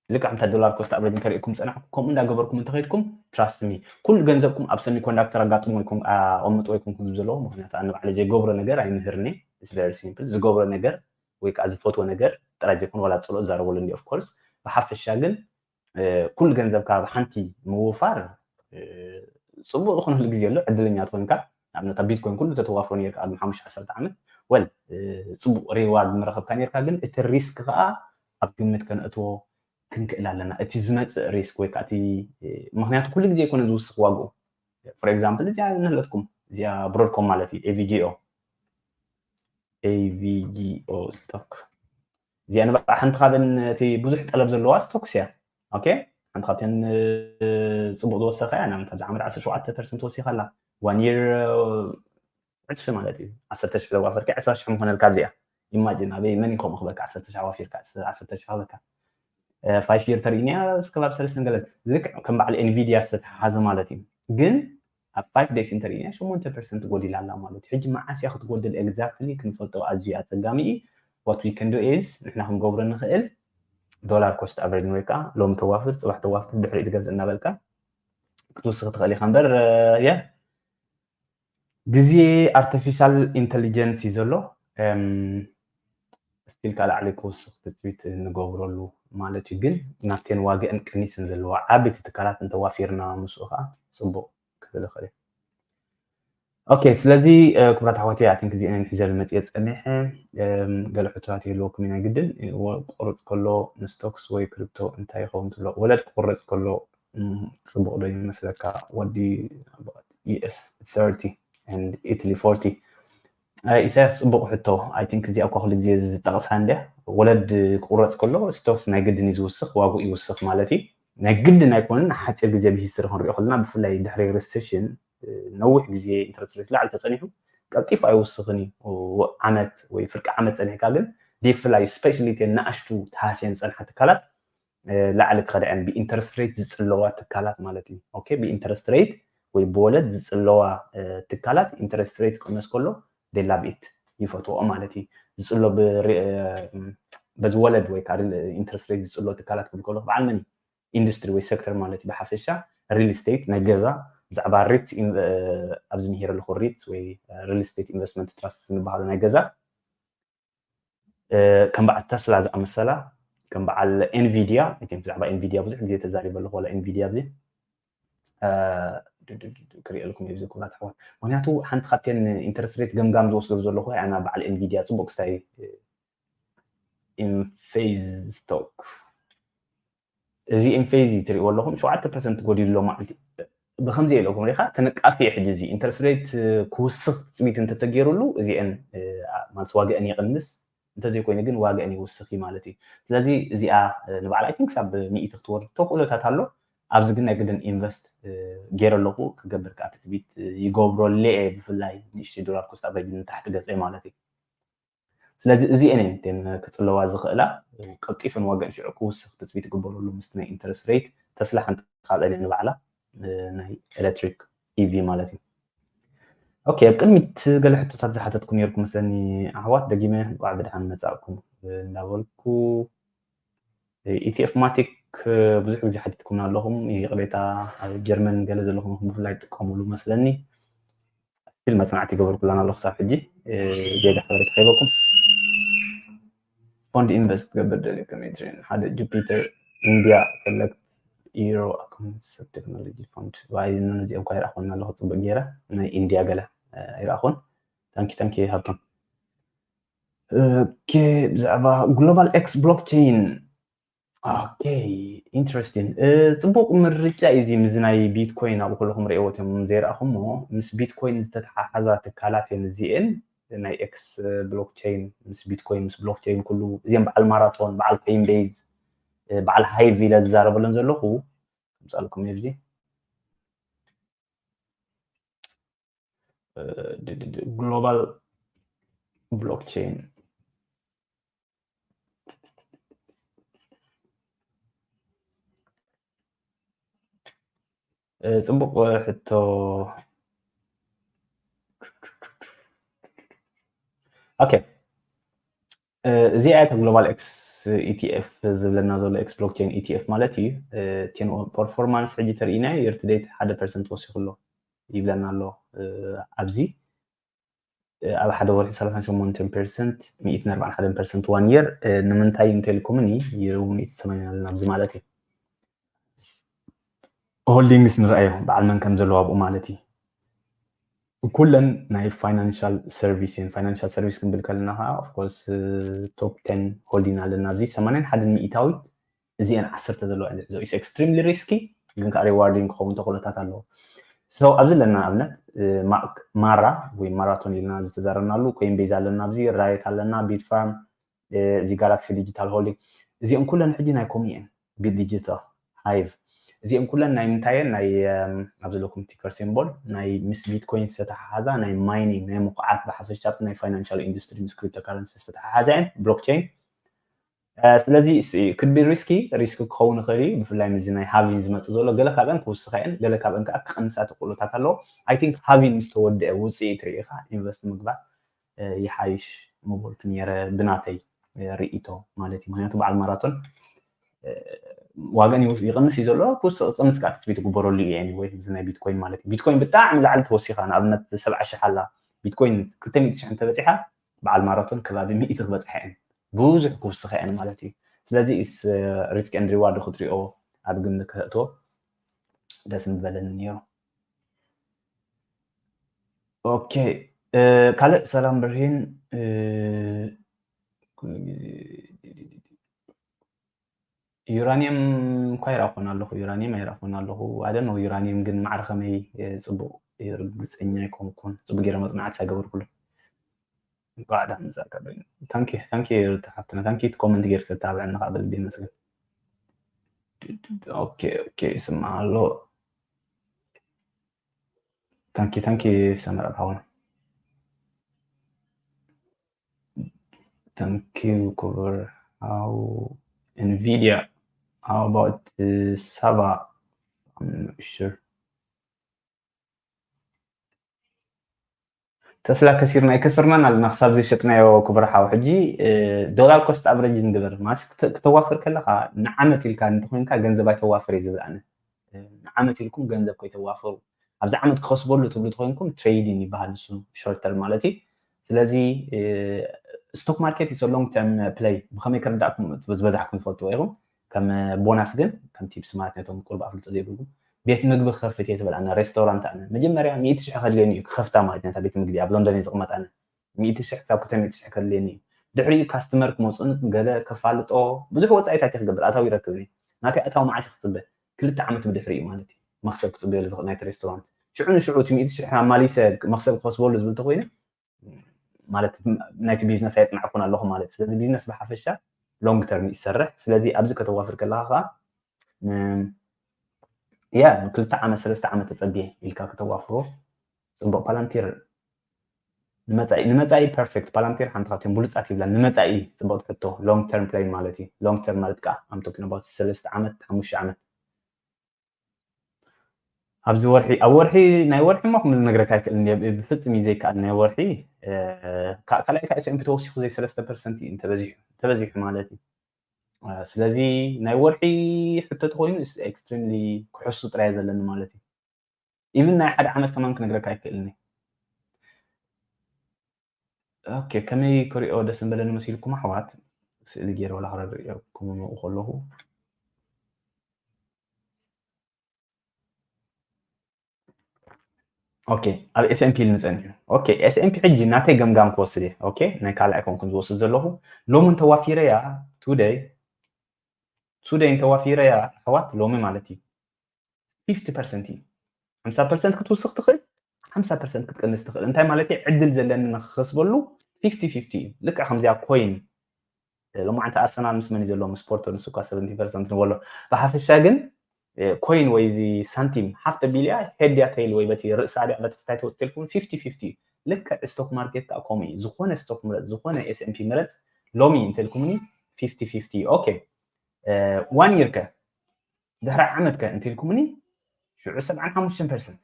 ልክዕ ከምታ ዶላር ኮስት ኣቨሬጅ ከርእየኩም ዝፀናሕኩ፣ ከምኡ እንዳገበርኩም እንተኸይድኩም፣ trust me፣ ኩሉ ገንዘብኩም ኣብ ሰሚኮንዳክተር ኣጋጥሞ ይኮን ኣቐምጥዎ ኣይኮንኩም ዝብል ዘለኹ። ምክንያቱ ኣነ ባዕለ ዘይገብሮ ነገር ኣይምህርኒ። It's very simple። ዝገብሮ ነገር ወይ ከዓ ዝፈትዎ ነገር ጥራይ ዘይኮነ ዋላ ፀልኦ ዝዛረበሉ እንዲ of course። ብሓፈሻ ግን ኩሉ ገንዘብካ ኣብ ሓንቲ ምውፋር ፅቡቅ ዝኾነሉ ግዜ ኣሎ። ዕድለኛ ትኾንካ። ንኣብነት ኣብ ቢትኮይን ኩሉ ተተዋፍሮ ነርካ ኣብ ሓሙሽተ ዓሰርተ ዓመት፣ ወል ፅቡቅ ሪዋርድ ምረኸብካ ነርካ። ግን እቲ ሪስክ ከዓ ኣብ ግምት ከነእትዎ ክንክእል ኣለና። እቲ ዝመፅእ ሪስክ ወይ ከዓ እቲ ምክንያቱ ኩሉ ግዜ ይኮነ ዝውስኽ ዋግኡ። For example እዚኣ ንህለትኩም እዚኣ ብሮድኮም ማለት እዩ፣ ኤቪጂኦ ኤቪጂኦ ስቶክ እዚኣ ንባዕ ሓንቲ ካብን እቲ ብዙሕ ጠለብ ዘለዋ ስቶክስ እያ። ኦኬ፣ ሓንቲ ካብተን ፅቡቅ ዝወሰኸ እያ። ንኣብነት ኣብዚ ዓመት ዓሰርተ ሸውዓተ ፐርሰንት ወሲኻ ኣላ። ዋን ይር ዕፅፊ ማለት እዩ። ዓሰርተ ሽሕ ዘዋፈርካ ዕስራ ሽሕ ምኾነልካ ኣብዚኣ። ኢማጂን ኣበይ መን ይኸም ክበካ ዓሰርተ ሽሕ ኣዋፊርካ ዓሰርተ ሽሕ ክበካ ፋይፍ ይር ተርእኒያ እስከባብ ሰለስተ ገለ ልክዕ ከም በዓል ኤንቪዲያ ዝተተሓሓዘ ማለት እዩ። ግን ኣብ ፋይፍ ደይስ እንተርእያ ሸሞንተ ፐርሰንት ጎዲላ ኣላ ማለት እዩ። ሕጂ መዓስ እያ ክትጎድል ኤግዛክትሊ ክንፈልጦ ኣዝዩ ኣፀጋሚ እዩ። What we can do is ንሕና ክንገብሮ ንኽእል ዶላር ኮስት ኣቨሬጅ ወይ ከዓ ሎሚ ተዋፍር ፅባሕ ተዋፍር ድሕሪ ትገዝእ እናበልካ ክትውስኽ ትኽእል ኢኻ እምበር የ ግዜ ኣርቲፊሻል ኢንቴሊጀንስ እዩ ዘሎ። ስቲል ካልእ ዓሊ ክውስኽ ትፅቢት ንገብረሉ ማለት እዩ። ግን ናብተን ዋግአን ቅኒስን ዘለዋ ዓበይቲ ትካላት እንተዋፊርና ምስኡ ከዓ ፅቡቅ ክብል ይኽእል እዩ። ኦኬ፣ ስለዚ ክቡራት ኣሕዋተይ ኣቲንክ እዚአን ሒዘ መፅየ ፀኒሐ። ገለ ሕቶታት ይህልወኩም ናይ ግድን። ቁርፅ ከሎ ንስቶክስ ወይ ክሪፕቶ እንታይ ይኸውን ትብሎ? ወለድ ክቁረፅ ከሎ ፅቡቅ ዶ ይመስለካ? ወዲ ዩኤስ ሰርቲ and ኢትሊ ፎርቲ። ኢሳያስ፣ ፅቡቅ ሕቶ። ኣይ ቲንክ እዚኣ እኳ ኩሉ ግዜ ዝጠቕሳ እንድያ። ወለድ ክቁረፅ ከሎ ስቶክስ ናይ ግድን እዩ ዝውስኽ፣ ዋግኡ ይውስኽ ማለት እዩ። ናይ ግድን ኣይኮንን። ሓፂር ግዜ ብሂስትሪ ክንሪኦ ከለና ብፍላይ ድሕሪ ሪሴሽን ነዊሕ ግዜ ኢንተረስት ሬት ላዕሊ ተፀኒሑ ቀልጢፉ ኣይውስኽን እዩ። ዓመት ወይ ፍርቂ ዓመት ፀኒሕካ ግን ብፍላይ ስፔሻሊ እተን ንኣሽቱ ተሃስየን ዝፀንሓ ትካላት ላዕሊ ክኸዳ እየን፣ ብኢንተረስት ሬት ዝፅለዋ ትካላት ማለት እዩ። ኦኬ፣ ብኢንተረስት ሬት ወይ ብወለድ ዝፅለዋ ትካላት ኢንተረስት ሬት ክቕነስ ከሎ they love it፣ ይፈትዎ ማለት እዩ። ዝፅሎ በዚ ወለድ ወይ ከዓ ኢንተረስት ሬት ዝፅሎ ትካላት ክብል ከሎ በዓል መን እዩ? ኢንዱስትሪ ወይ ሴክተር ማለት እዩ። ብሓፈሻ ሪል ስቴት ናይ ገዛ፣ ብዛዕባ ሪትስ ኣብዚ ምሂር ኣለኹ፣ ሪትስ ወይ ሪል ስቴት ኢንቨስትመንት ትራስት ዝበሃሉ ናይ ገዛ ከም በዓል ተስላ ዝኣመሰላ፣ ከም በዓል ኤንቪዲያ። ብዛዕባ ኤንቪዲያ ብዙሕ ግዜ ተዛሪበ ኣለኹ። ዋላ ኤንቪዲያ ኣብዚ ክርእየልኩም እዩ፣ ክቡራት ኣሕዋት። ምክንያቱ ሓንቲ ካብተን ኢንተረስት ሬት ገምጋም ዝወስዶ ዘለኹ ኣና በዓል ኤንቪዲያ ጽቡቅ ክስታይ ኢንፌዝ ስቶክ። እዚ ኢንፌዝ ትሪእዎ ኣለኹም ሸውዓተ ፐርሰንት ጎዲሉ ኣሎ ማለት እዩ። ብከምዚ ኢለኩም ሪኻ ተነቃፊ ሕጂ እዚ ኢንተረስት ሬት ክውስኽ ትፅቢት እንተተገይሩሉ እዚአን ማለት ዋግአን ይቕንስ፣ እንተዘይኮይኑ ግን ዋግአን ይውስኽ እዩ ማለት እዩ። ስለዚ እዚኣ ንባዕላ ኣይ ቲንክ ሳብ ሚእቲ ክትወርድ ተኽእሎታት ኣሎ። ኣብዚ ግን ናይ ግድን ኢንቨስት ገይረ ኣለኹ ክገብር ከዓ ትፅቢት ይገብረሉ እየ፣ ብፍላይ ንእሽተይ ዶላር ኮስት ኣቨሬጅ ንታሕቲ ገፀ ማለት እዩ። ስለዚ እዚአን እየን ክፅለዋ ዝኽእላ። ቀልጢፈን ዋገን ሽዑ ክውስኽ ትፅቢት ይግበረሉ ምስቲ ናይ ኢንተረስት ሬት። ተስላ ሓንቲ ካብአን እያ ንባዕላ ናይ ኤሌክትሪክ ኢቪ ማለት እዩ። ኦኬ፣ ኣብ ቅድሚት ገለ ሕቶታት ዝሓተትኩ ነርኩ መስለኒ ኣሕዋት፣ ደጊመ እንኳዕ ብድሓን መጻእኩም እንዳበልኩ ኢቲኤፍ ማቲክ ብዙሕ ግዜ ሓቲትኩም ኣለኹም። ይቕሬታ፣ ኣብ ጀርመን ገለ ዘለኹም ብፍላይ ትጥቀሙሉ መስለኒ። ስቲል መጽናዕቲ ይገበርኩላን ኣለኹ ክሳብ ሕጂ ጌጋ ሓበሬታ ከይበኩም። ፎንድ ኢንቨስት ትገብር ደሊ ከመይ ትሬን ሓደ ጁፒተር ኢንዲያ ሰለክት ኢሮ ኣካውንት ሰብ ቴክኖሎጂ ፎንድ ባይዝኖን እዚኦም ኳ ይረኣኹን ኣለኹ ጽቡቅ ገይረ ናይ ኢንዲያ ገለ ኣይረኣኹን። ታንኪ ታንኪ ሃብቶም። ኦኬ፣ ብዛዕባ ግሎባል ኤክስ ብሎክቸይን። ኦኬ፣ ኢንትረስቲንግ። ጽቡቕ ምርጫ እዩ እዚ። ምስ ናይ ቢትኮይን ኣብኡ ከለኹም ርእይዎ እቶም ዘይረኣኹሞ፣ ምስ ቢትኮይን ዝተተሓሓዛ ትካላት እየን እዚኤን። ናይ ኤክስ ብሎክቸይን ምስ ቢትኮይን ምስ ብሎክቸይን ኩሉ እዚኦም በዓል ማራቶን፣ በዓል ኮይንቤዝ፣ በዓል ሃይቭ ኢለ ዝዛረበለን ዘለኹ። ከምጻልኩም ኣብዚ ግሎባል ብሎክቸይን። ጽቡቕ ሕቶ። ኦኬ፣ እዚኣ እታ ግሎባል ኤክስ ኢቲኤፍ ዝብለና ዘሎ ኤክስ ብሎክቸይን ኢቲኤፍ ማለት እዩ። ቴን ፐርፎርማንስ ሕጂ ተርእይና የርትዴት ሓደ ፐርሰንት ወሲኹ ኣሎ ይብለና ኣሎ ኣብዚ ኣብ ሓደ ወርሒ ሰላሳን ሸሞንተን ፐርሰንት ሚእትን ኣርባዓን ሓደን ፐርሰንት ዋን የር። ንምንታይ እንተልኩምኒ ይርቡ ሚእቲ ሰማንያ ኣለና ኣብዚ ማለት እዩ። ሆልዲንግስ ንርኣዮ በዓል መን ከም ዘለዎ ኣብኡ ማለት እዩ። ኩለን ናይ ፋይናንሻል ሰርቪስ እየን። ፋይናንሻል ሰርቪስ ክንብል ከለና ከዓ ኦፍኮርስ ቶፕ ቴን ሆልዲን ኣለና ኣብዚ ሰማንያን ሓደን ሚእታዊት እዚአን ዓሰርተ ዘለዋ ልዕዞ ኢስ ኤክስትሪምሊ ሪስኪ ግን ከዓ ሪዋርዲንግ ክኸውን ተኽእሎታት ኣለዎ። ሰው ኣብዚ ኣለና ኣብነት ማራ ወይ ማራቶን ኢልና ዝተዛረብናሉ ኮይን ቤዝ ኣለና ኣብዚ ራየት ኣለና ቢት ፋርም እዚ ጋላክሲ ዲጂታል ሆልዲንግ እዚኦም ኩለን ሕጂ ናይ ኮም እየን ቢት ዲጂታል ሃይቭ እዚኦም ኩለን ናይ ምንታየን ናይ ኣብ ዘለኩም ቲከር ሲምቦል ናይ ምስ ቢትኮይን ዝተተሓሓዛ ናይ ማይኒንግ ናይ ምኩዓት ብሓፈሻ ናይ ፋይናንሻል ኢንዱስትሪ ምስ ክሪፕቶ ካረንሲ ዝተተሓሓዛ እየን ብሎክቸይን ስለዚ ክቢ ሪስኪ ሪስክ ክኸውን ይኽእል እዩ ብፍላይ ምስዚ ናይ ሃቪን ዝመፅእ ዘሎ ገለ ካብአን ክውስኻ እየን ገለ ካብአን ከዓ ክቐንሳ ተኽእሎታት ኣለዎ። ኣይ ቲንክ ሃቪን ምስ ተወደአ ውፅኢት ርኢኻ ኢንቨስት ምግባር ይሓይሽ ምበልኩ ነይረ ብናተይ ርኢቶ ማለት እዩ ምክንያቱ በዓል ማራቶን ዋገን ይቕንስ እዩ ዘሎ ክውስቕ ቅንስ ከዓ ትፅቢት ይግበረሉ እዩ ወይ እዚ ናይ ቢትኮይን ማለት እዩ ቢትኮይን ብጣዕሚ ላዕሊ ተወሲኻ ንኣብነት ሰብዓ ሽሕ ኣላ ቢትኮይን ክልተ ሚእቲ ሽሕ እንተበፂሓ በዓል ማራቶን ከባቢ ሚእቲ ክበፅሓ እየን ብዙሕ ክውስኻ እየን ማለት እዩ ስለዚ ሪስክ ኤንድ ሪዋርድ ክትሪኦ ኣብ ግምት ክህእትዎ ደስ ምበለኒ ነይሩ ኦኬ ካልእ ሰላም ብርሂን ኩሉ ግዜ ዩራኒየም እኳ ይረኣኹን ኣለኹ ዩራኒየም ኣይረኣኹን ኣለኹ ኣደን ዩራኒየም ግን ማዕረ ከመይ ፅቡቅ ርግፀኛ ኣይኮንኩን ፅቡቅ ገይረ መፅናዕቲ ኣይገበርኩሉ እንኳዕ ዳም መፃእካ በይኑ ታንኪ ታንኪ ሩታ ሓፍትና ታንኪ እቲ ኮመንት ገይር ተታብዐኒ ከዓ ብልቢ ይመስገን ኦኬ ኦኬ ይስማዕ ኣሎ ታንኪ ታንኪ ሰመረ ሓውን Thank you, Cooper. How Nvidia? How about uh, Sava? I'm not sure. ተስላ ከሲርና ኣይከሰርናን ኣለና ክሳብ ዘይሸጥናዮ ክብርሓው ሕጂ ዶላር ኮስት ኣቨሬጅ ንግበር ማለት ክተዋፍር ከለካ ንዓመት ኢልካ እንተኮይንካ ገንዘብ ኣይተዋፍር እየ ዝብል ኣነ ንዓመት ኢልኩም ገንዘብ ከይተዋፍሩ ኣብዚ ዓመት ክኸስበሉ ትብሉ ተኮይንኩም ትሬዲንግ ይበሃል ንሱ ሾርተር ማለት እዩ ስለዚ stock market is a long term play። ብኸመይ ክርዳእኩም ዝበዛሕኩም ትፈልጥዎ ኢኹም። ከም ቦናስ ግን ከም ቲፕስ ማለት ነቶም ቁርብ ኣፍልጦ ዘይብልኩም፣ ቤት ምግቢ ክኸፍት እየ ትብል ኣነ፣ ሬስቶራንት ኣነ መጀመርያ ሚእቲ ሽሕ ከድልየኒ እዩ ክኸፍታ ማለት ነታ ቤት ምግቢ። ኣብ ሎንደን እየ ዝቕመጥ ኣነ። ሚእቲ ሽሕ ክሳብ ክልተ ሚእቲ ሽሕ ከድልየኒ እዩ። ድሕሪኡ ካስተመር ክመፁን ገለ ከፋልጦ ብዙሕ ወፃኢታት እየ ክገብር፣ ኣታዊ ይረክብ እየ። ናተይ ኣታዊ መዓስ ክፅበ? ክልተ ዓመት ብድሕሪኡ ማለት እዩ። መክሰብ ክፅበየሉ ዝኽእል ናይቲ ሬስቶራንት ሽዑ ንሽዑ እቲ ሚእቲ ሽሕ ኣማሊሰ መክሰብ ክኸስበሉ ዝብል ተኮይነ ማለት ናይቲ ቢዝነስ ኣየፅናዕኩን ኣለኹ ማለት እዩ። ስለዚ ቢዝነስ ብሓፈሻ ሎንግ ተርም ይሰርሕ። ስለዚ ኣብዚ ከተዋፍር ከለካ ከዓ ያ ክልተ ዓመት ሰለስተ ዓመት ተፀብየ ኢልካ ከተዋፍሮ ፅቡቅ። ፓላንቲር ንመፃኢ ንመፃኢ ፐርፌክት። ፓላንቲር ሓንቲ ካብቶም ብሉፃት ይብላ ንመፃኢ ፅቡቅ ትሕቶ። ሎንግ ተርም ፕሌይ ማለት እዩ። ሎንግ ተርም ማለት ከዓ ኣም ቶኪን ኣባውት ሰለስተ ዓመት ሓሙሽተ ዓመት ኣብዚ ወርሒ ኣብ ወርሒ ናይ ወርሒ ማ ክም ነግረካ ኣይክእልን እየ፣ ብፍፅም እዩ ዘይከኣል። ናይ ወርሒ ካልኣይ ከዓ ኤስኤምፒ ተወሲኹ ዘይ ሰለስተ ፐርሰንት እዩ ተበዚሑ ማለት እዩ። ስለዚ ናይ ወርሒ ሕቶ ተኮይኑ ኤክስትሪምሊ ክሕሱ ጥራይ ዘለኒ ማለት እዩ። ኢቭን ናይ ሓደ ዓመት ከማን ክነግረካ ኣይክእልን እየ። ኦኬ፣ ከመይ ክሪኦ ደስ እንበለኒ መሲልኩም ኣሕዋት? ስእሊ ገይረ ዋላ ክረድእኩም ከለኹ። ኦኬ፣ ኣብ ኤስኤምፒ ኢል ንጸኒሑ። ኦኬ፣ ኤስኤምፒ ሕጂ ናተይ ገምጋም ክወስድ እየ። ኦኬ፣ ናይ ካልኣይ ኮንኩን ዝወስድ ዘለኹ። ሎሚ እንተዋፊረያ፣ ቱደይ፣ ቱደይ እንተዋፊረያ ኣሕዋት፣ ሎሚ ማለት እዩ። ፊፍቲ ፐርሰንት እዩ። ሓምሳ ፐርሰንት ክትውስኽ ትኽእል፣ ሓምሳ ፐርሰንት ክትቀንስ ትኽእል። እንታይ ማለት እዩ? ዕድል ዘለኒ ንክኸስበሉ ፊፍቲ ፊፍቲ እዩ። ልክዕ ከምዚኣ ኮይን ሎማዓንቲ ኣርሰናል ምስ መን እዩ ዘሎ? ምስ ፖርቶ፣ ንሱ እኳ ሰቨንቲ ፐርሰንት ንበሎ። ብሓፈሻ ግን ኮይን ወይ እዚ ሳንቲም ሓፍ ተቢልያ ሄድያ ተይል ወይ በቲ ርእሳ ድያ በቲ ስታይ ተወፅልኩም ፊፍቲ ፊፍቲ እዩ። ልክዕ ስቶክ ማርኬት ከዓ ከምኡ እዩ። ዝኾነ ስቶክ ምረፅ፣ ዝኾነ ኤስኤምፒ ምረፅ፣ ሎሚ እንተልኩምኒ ፊፍቲ ፊፍቲ። ኦኬ፣ ዋን ይር ከ ድሕሪ ዓመት ከ እንተልኩምኒ ሽዑ ሰብዓን ሓሙሽተን ፐርሰንት፣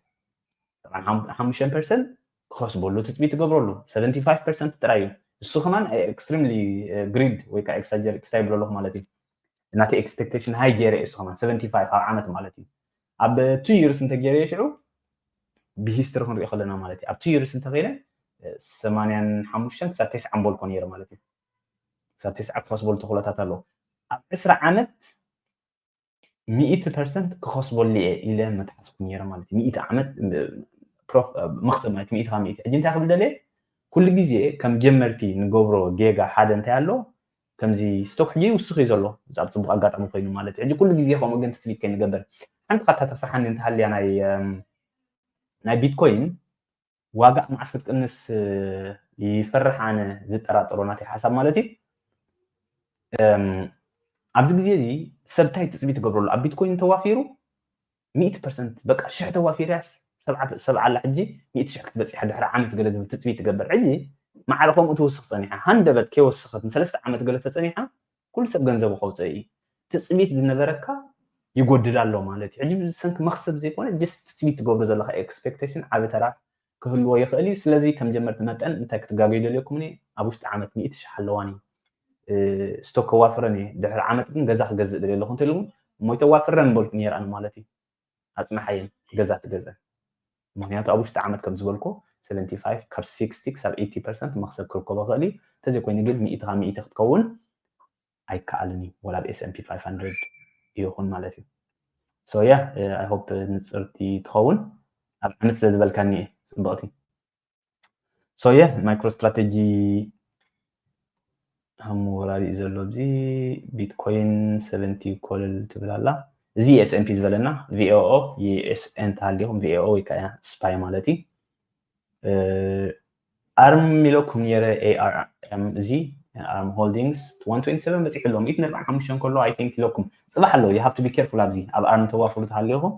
ሰብዓን ሓሙሽተን ፐርሰንት ክኸስበሉ ትፅቢት ትገብረሉ ሰቨንቲ ፋይቭ ፐርሰንት ጥራይ እዩ። እሱ ከማን ኤክስትሪምሊ ግሪድ ወይ ከዓ ኤክሳጀር ክስታይ ይብሎ ኣለኹ ማለት እዩ። ናተይ ኤክስፔክቴሽን ሃይ ገይረ እየ፣ እሱ ከማን ሰቨንቲ ፋይቭ ኣብ ዓመት ማለት እዩ። ኣብ ቱ ይርስ እንተገይረ ሽዑ ብሂስትሪ ክንሪኦ ከለና ማለት እዩ። ኣብ ቱ ይርስ እንተኸይነ ሰማንያን ሓሙሽተን ክሳብ ተስዓን በልኮ ነይረ ማለት እዩ። ክሳብ ተስዓ ክኸስበሉ ተኽእሎታት ኣለዎ። ኣብ ዕስራ ዓመት ሚእቲ ፐርሰንት ክኸስበሉ እየ ኢለ መትሓዝኩ ነይረ ማለት እዩ። ሚእቲ ዓመት መኽሰብ ማለት ሚእቲ ካብ ሚእቲ። ሕጂ እንታይ ክብል ደልየ? ኩሉ ግዜ ከም ጀመርቲ ንገብሮ ጌጋ ሓደ እንታይ ኣሎ? ከምዚ ስቶክ ሕጂ ይውስኽ እዩ ዘሎ፣ ኣብ ፅቡቅ ኣጋጣሚ ኮይኑ ማለት እዩ። ሕጂ ኩሉ ግዜ ከምኡ ግን ትፅቢት ከይንገብር፣ ሓንቲ ካብታ ተፍርሓኒ እንተሃልያ ናይ ናይ ቢትኮይን ዋጋ መዓስ ክትቅንስ ይፈርሕ ኣነ ዝጠራጠሮ ናተይ ሓሳብ ማለት እዩ። ኣብዚ ግዜ እዚ ሰብ እንታይ ትፅቢት ትገብረሉ? ኣብ ቢትኮይን ተዋፊሩ ሚእቲ ፐርሰንት በቃ ሽሕ ተዋፊርያስ ሰብዓ ኣላ ሕጂ ሚእቲ ሽሕ ክትበፅሕ ድሕሪ ዓመት ገለ ዝብል ትፅቢት ትገብር። ሕጂ ማዕረ ከምኡ ትውስኽ ፀኒሓ፣ ሃንደበት ከይወሰኸት ንሰለስተ ዓመት ገለ ተፀኒሓ ኩሉ ሰብ ገንዘቡ ከውፅእ እዩ። ትፅቢት ዝነበረካ ይጎድል ኣሎ ማለት እዩ። ሕጂ ብሰንኪ መኽሰብ ዘይኮነ ጀስት ትፅቢት ትገብሮ ዘለካ ኤክስፔክቴሽን ዓቢ ተራ ክህልዎ ይኽእል እዩ። ስለዚ ከም ጀመርቲ መጠን እንታይ ክትጋገዩ ደልየኩም? እኔ ኣብ ውሽጢ ዓመት ሚእቲ ሽሕ ኣለዋኒ ስቶክ ከዋፍረን እየ፣ ድሕሪ ዓመት ግን ገዛ ክገዝእ ደልየ ኣለኹ እንተልኩም እሞ ይተዋፍረን በልኩ ነይረ ኣነ ማለት እዩ። ኣፅናሓየን ገዛ ትገዝአ። ምክንያቱ ኣብ ውሽጢ ዓመት ከም ዝበልኩ ሰቨንቲ ፋይቭ ካብ ሲክስቲ ክሳብ ኤይቲ ፐርሰንት መክሰብ ክርከቦ ይኽእል እዩ። እንተዘይኮይኑ ግን ሚእቲ ካብ ሚእቲ ክትከውን ኣይከኣልን እዩ፣ ወላ ኣብ ኤስኤምፒ ፋይቭ ሃንድረድ ይኹን ማለት እዩ። So yeah, I hope ንፅርቲ ትኸውን። ኣብ ዓመት ስለ ዝበልካኒ እየ ፅብቕቲ። So yeah, ማይክሮ ስትራቴጂ ሃሙ ወራሪ እዩ ዘሎ ኣብዚ። ቢትኮይን ሰቨንቲ ኮለል ትብል ኣላ። እዚ ኤስኤምፒ ዝበለና ቪኦኦ ዩኤስኤ እንተሃሊኹም፣ ቪኦኦ ወይ ከዓ ስፓይ ማለት እዩ። ኣርም ኢለኩም ነይረ፣ ኤኣርኤም እዚ ኣርም ሆልዲንግስ ዋን ትዌንቲ ሰቨን በፂሑ ኣሎ፣ ሚእትን ኣርባዓን ሓሙሽተን ከሎ ኣይ ቲንክ ኢለኩም። ፅባሕ ኣሎ፣ you have to be careful ኣብዚ ኣብ ኣርም ተዋፍሩ ተሃሊኹም።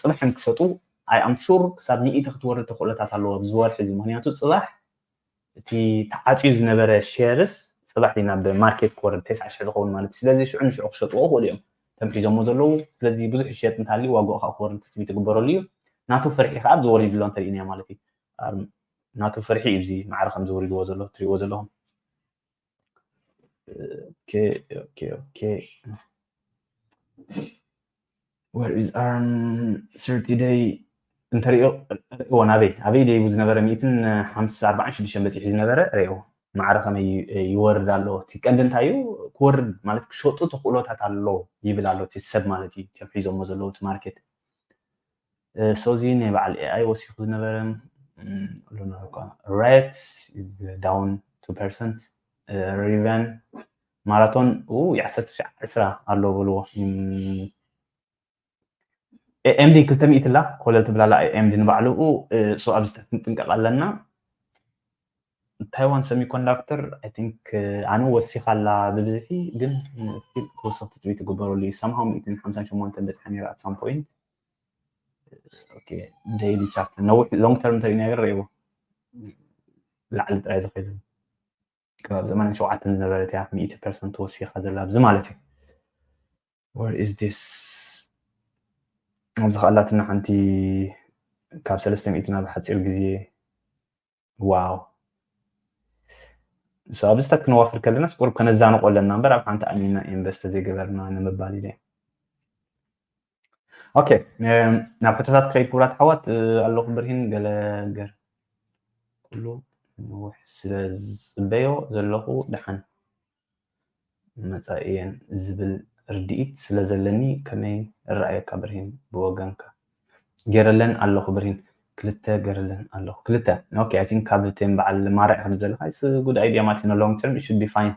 ፅባሕ እዮም ክሸጡ። ኣይ ኣም ሹር ክሳብ ሚእቲ ክትወርድ ተኽእሎታት ኣለዎ ኣብዚ ወርሒ እዚ። ምክንያቱ ፅባሕ እቲ ተዓፅዩ ዝነበረ ሼርስ ፅባሕ እዩ ናብ ማርኬት ክወርድ፣ ተስዓ ሽሕ ዝኸውን ማለት እዩ። ስለዚ ሽዑ ንሽዑ ክሸጥዎ ይኽእሉ እዮም እቶም ሒዞሞ ዘለዉ። ስለዚ ብዙሕ ሸጥ እንተሃልዩ ዋግኡ ከዓ ክወርድ ትፅቢት ይግበረሉ እዩ። ናቱ ፍርሒ ከዓ ኣብዚ ወሪዱ ኣሎ እንተሪእናዮ ማለት እዩ። ናቱ ፍርሒ እዩ እዚ ማዕረ ከም ዝወሪድዎ ዘሎ ትሪእዎ ዘለኹም። ኦኬ፣ ኦኬ፣ ኦኬ። Where is ኣርም? ሰርቲ ደይ እንተሪኦ ሪእዎ ናበይ ኣበይ ደይቡ ዝነበረ ሚእትን ሓምሳ ኣርባዓን ሽዱሽተን በፂሑ ዝነበረ ሪእዎ። ማዕረ ከመይ ይወርድ ኣሎ? እቲ ቀንዲ እንታይ እዩ? ክወርድ ማለት ክሸጡ ተኽእሎታት ኣሎ ይብል ኣሎ እቲ ሰብ ማለት እዩ፣ እቶም ሒዞሞ ዘለዉ እቲ ማርኬት። ሶዚ ናይ በዓል ኤኣይ ወሲኹ ዝነበረ ሉና ራይት ዳውን ቱ ፐርሰንት፣ ሪቨን ማራቶን ው ዓሰርተ ትሽዓተ ዕስራ ኣሎ በልዎ። ኤምዲ ክልተ ሚእቲ ላ ኮለል ትብላላ። ኤምዲ ንባዕሉ ሶ ኣብዚ ክንጥንቀቕ ኣለና። ታይዋን ሰሚኮንዳክተር ኣይ ቲንክ ኣነ ወሲኻ ኣላ ብብዝሒ፣ ግን ተወሰኽቲ ትፅቢት ትግበረሉ እዩ። ሰምሃው ሚእትን ሓምሳን ሸሞንተን በፅሓ ነይራ ኣት ሳም ፖይንት። ዴይሊ ቻርት ነዊሕ ሎንግ ተርም ተሪእና ገር ርእዎ ላዕሊ ጥራይ ዝኸይድ ከባቢ ዘማንያን ሸውዓተን ዝነበረት እያ ሚእቲ ፐርሰንት ወሲኻ ዘላ ኣብዚ ማለት እዩ። Where is this? ኣብዚ ከኣላትና ሓንቲ ካብ ሰለስተ ሚእቲ ናብ ሓፂር ግዜ። ዋው። So ኣብዚ ስታት ክነዋፍር ከለና ስቁር ከነዛንቆ ኣለና እምበር ኣብ ሓንቲ ኣሚና ኢንቨስት ዘይገበርና ንምባል ኢለ። ኦኬ፣ ናብ ሕቶታት ክኸይድ ክቡራት ኣሕዋት ኣለኹ። ብርሂን ገለ ገር ኩሉ ነዊሕ ስለ ዝፅበዮ ዘለኹ ደሓን መፃእየን ዝብል ርድኢት ስለ ዘለኒ ከመይ እረኣየካ ብርሂን? ብወገንካ ገረለን ኣለኹ ብርሂን። ክልተ ገረለን ኣለኹ። ክልተ። ኦኬ፣ I think ካብ ቴም በዓል ማርዕ ከም ዘለካ it's a good idea ማለት ነው። Long term it should be fine።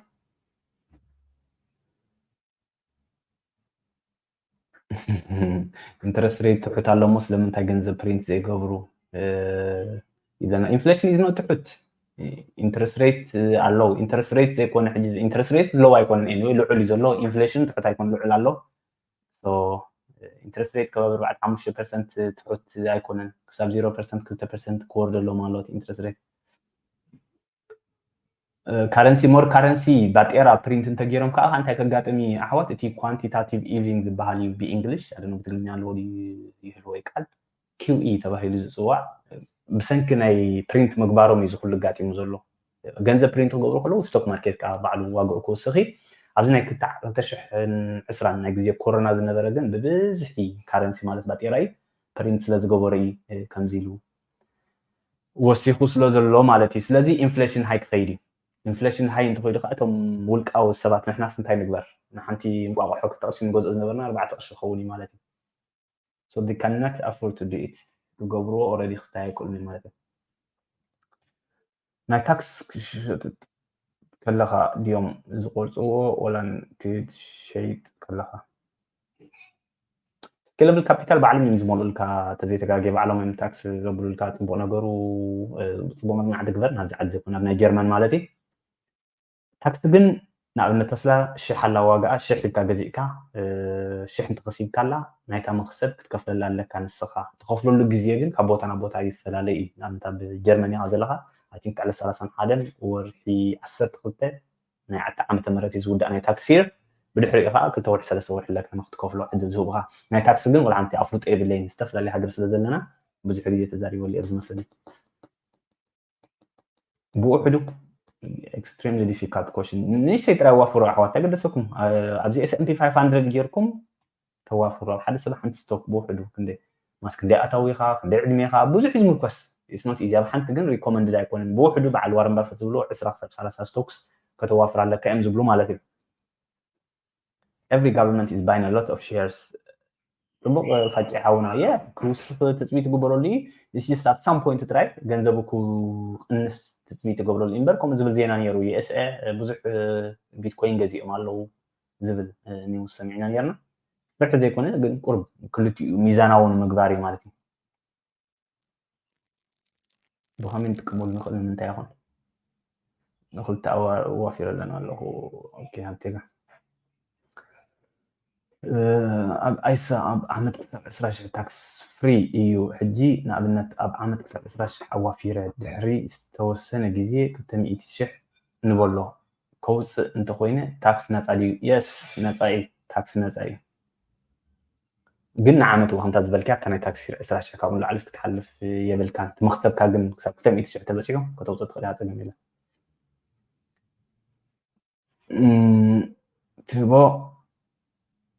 ኢንተረስት ሬት ትሑት ኣሎ እሞ ስለምንታይ ገንዘብ ፕሪንት ዘይገብሩ ይብለና። ኢንፍሌሽን ኢዝ ኖት ትሑት። ኢንተረስት ሬት ኣለዉ። ኢንተረስት ሬት ዘይኮነ ሕጂ ኢንተረስት ሬት ሎው ኣይኮነን፣ ኤኒወይ ልዑል እዩ ዘሎ። ኢንፍሌሽን ትሑት ኣይኮነ ልዑል ኣሎ። ኢንተረስት ሬት ከባቢ ኣርባዕተ ሓሙሽተ ፐርሰንት ትሑት ኣይኮነን። ክሳብ ዜሮ ፐርሰንት ክልተ ፐርሰንት ክወርደሎም ኣለዎ ኢንተረስት ሬት። ካረንሲ ሞር ካረንሲ ባጤራ ፕሪንት እንተገይሮም ከዓ እንታይ ከጋጥም እዩ ኣሕዋት? እቲ ኳንቲታቲቭ ኢዚንግ ዝበሃል እዩ ብእንግሊሽ፣ ኣደ ብትግርኛ ኣለዎ ድዩ ይህልዎ ቃል ኪውኢ ተባሂሉ ዝፅዋዕ። ብሰንኪ ናይ ፕሪንት ምግባሮም እዩ ዝኩሉ ኣጋጢሙ ዘሎ። ገንዘብ ፕሪንት ክገብሩ ከለዉ ስቶክ ማርኬት ከዓ ባዕሉ ዋግኡ ክወስኺ ኣብዚ ናይ ክልተ ሽሕን ዕስራን ናይ ግዜ ኮሮና ዝነበረ ግን ብብዝሒ ካረንሲ ማለት ባጤራ እዩ ፕሪንት ስለ ዝገበሩ እዩ ከምዚ ኢሉ ወሲኹ ስለ ዘሎ ማለት እዩ። ስለዚ ኢንፍሌሽን ሃይ ክኸይድ እዩ። ኢንፍሌሽን ሃይ እንተኸይዱ ከዓ እቶም ውልቃዊ ሰባት ንሕናስ እንታይ ንግበር? ንሓንቲ እንቋቑሖ ክልተ ቅርሺ ንገዝኦ ዝነበርና ኣርባዕተ ቅርሺ ክኸውን እዩ ማለት እዩ። So they cannot afford to do it። ክገብርዎ ኦረዲ ክስታይ ኣይክእሉን ማለት እዩ። ናይ ታክስ ክሸጥጥ ከለኻ ድዮም ዝቆርፅዎ ወላ ክትሸይጥ ከለኻ? ስኬለብል ካፒታል ባዕሎም እዮም ዝመልኡልካ፣ ተዘይተጋጌ ባዕሎም እዮም ታክስ ዘብሉልካ። ፅቡቅ ነገሩ ፅቡቅ መፅናዕቲ ግበር ናብዚ ዓዲ ዘይኮነ ኣብ ናይ ጀርመን ማለት እዩ። ታክሲ ግን ንኣብነት ተስላ ሽሕ ኣላ ዋጋኣ ሽሕ ኢልካ ገዚእካ ሽሕ እንተኸሲብካላ ናይታ መኽሰብ ክትከፍለላ ኣለካ ንስኻ። ትኸፍለሉ ግዜ ግን ካብ ቦታ ናብ ቦታ ይፈላለ እዩ። ንኣብነት ኣብ ጀርመን ኢኻ ዘለኻ ኣይ ቲንክ ዕለት ሰላሳን ሓደን ወርሒ ዓሰርተ ክልተ ናይ ዓተ ዓመተ ምህረት እዩ ዝውዳእ ናይ ታክስ ይር። ብድሕሪኡ ከዓ ክልተ ወርሒ ሰለስተ ወርሒ ኣለካ ንክትከፍሎ ዕድል ዝህቡኻ። ናይ ታክሲ ግን ወላ ሓንቲ ኣፍልጦ የብለይን፣ ዝተፈላለየ ሃገር ስለ ዘለና ብዙሕ ግዜ ተዛሪበሉ እየ ዝመስለኒ። ብውሕዱ extremely difficult question። ንእሽተይ ጥራይ ዋፍሩ ኣሕዋት ኣይገደሰኩም። ኣብዚ S and P five hundred ጌርኩም ተዋፍሩ ኣብ ሓደ ሰብ ሓንቲ ስቶክ ብውሕዱ ክንደይ ማስ ክንደይ ኣታዊኻ ክንደይ ዕድሜኻ ብዙሕ እዩ ዝምርኮስ። It's not easy። ኣብ ሓንቲ ግን ሪኮመንድድ ኣይኮነን። ብውሕዱ በዓል ዋረን ባፈት ዝብሉ ዕስራ ክሳብ ሰላሳ ስቶክስ ከተዋፍር ኣለካ እዮም ዝብሉ ማለት እዩ። Every government is buying a lot of shares። ፅቡቅ ፋቂ ሓውና የ ክውስኽ ትፅቢት ትግበረሉ እዩ። It's just at some point ጥራይ ገንዘቡ ክቅንስ ትፅቢት ትገብረሉ እምበር ከምኡ ዝብል ዜና ነይሩ። USA ብዙሕ ቢትኮይን ገዚኦም ኣለዉ ዝብል ኒውስ ሰሚዕና ነርና። ፍርሒ ዘይኮነ ግን ቁርብ ክልቲኡ ሚዛናዊ ንምግባር እዩ ማለት እዩ። ብኸመይ ንጥቀመሉ ንኽእል ንምንታይ ይኾን? ንክልተ ኣዋፊረ ኣለና ኣለኹ። ኦኬ ሃብቴጋ ኣብ ኣይሳ ኣብ ዓመት ክሳብ ዕስራ ሽሕ ታክስ ፍሪ እዩ። ሕጂ ንኣብነት ኣብ ዓመት ክሳብ ዕስራ ሽሕ ኣዋፊረ ድሕሪ ዝተወሰነ ግዜ ክልተ ሚእቲ ሽሕ ንበሎ ከውፅእ እንተኮይነ ታክስ ነፃ ድዩ? የስ ነፃ እዩ። ታክስ ነፃ እዩ። ግን ንዓመት እዋ ከምታ ዝበልካ ኣብታ ናይ ታክሲ ዕስራ ሽሕ ካብኡ ንላዕሊ ክትሓልፍ የብልካን። እቲ መክሰብካ ግን ክሳብ ክልተ ሚእቲ ሽሕ ተበፂሑ ከተውፅኦ ትኽእል ኢኻ፣ ፀገም የለን። ትህቦ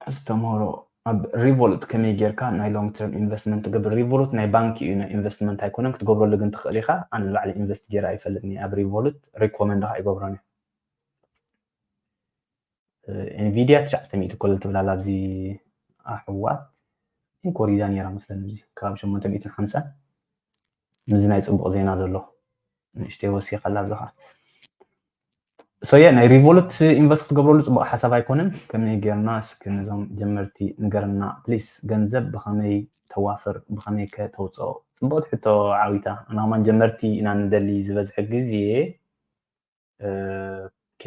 ኣስተምህሮ ኣብ ሪቮሉት ከመይ ጌርካ ናይ long term investment ትገብር? ሪቮሉት ናይ ባንክ እዩ፣ ናይ ኢንቨስትመንት ኣይኮነን። ክትገብረሉ ግን ትኽእል ኢኻ። ኣነ ንባዕሊ ኢንቨስት ጌረ ኣይፈልጥን እየ ኣብ ሪቮሉት፣ ሪኮመንድ ኸዓ ኣይገብሮን እየ። ኤንቪድያ ትሽዓተ ሚእቲ ኮለል ትብል ኣላ ኣብዚ ኣሕዋት። ኮሪዳ ነይራ መስለኒ፣ ኣብዚ ከባቢ ሸሞንተ ሚእትን ሓምሳን። ምስዚ ናይ ፅቡቕ ዜና ዘሎ ንእሽተይ ወሲኸላ ኣብዚ ኸዓ። ሶየ ናይ ሪቮሉት ኢንቨስት ክትገብረሉ ፅቡቕ ሓሳብ ኣይኮነን። ከመይ ጌርና እስኪ ነዞም ጀመርቲ ንገርና ፕሊስ። ገንዘብ ብኸመይ ተዋፍር፣ ብኸመይ ከ ተውፅኦ? ፅቡቕቲ ሕቶ ዓዊታ። ኣና ከማን ጀመርቲ ኢና ንደሊ ዝበዝሐ ግዜ። ኦኬ፣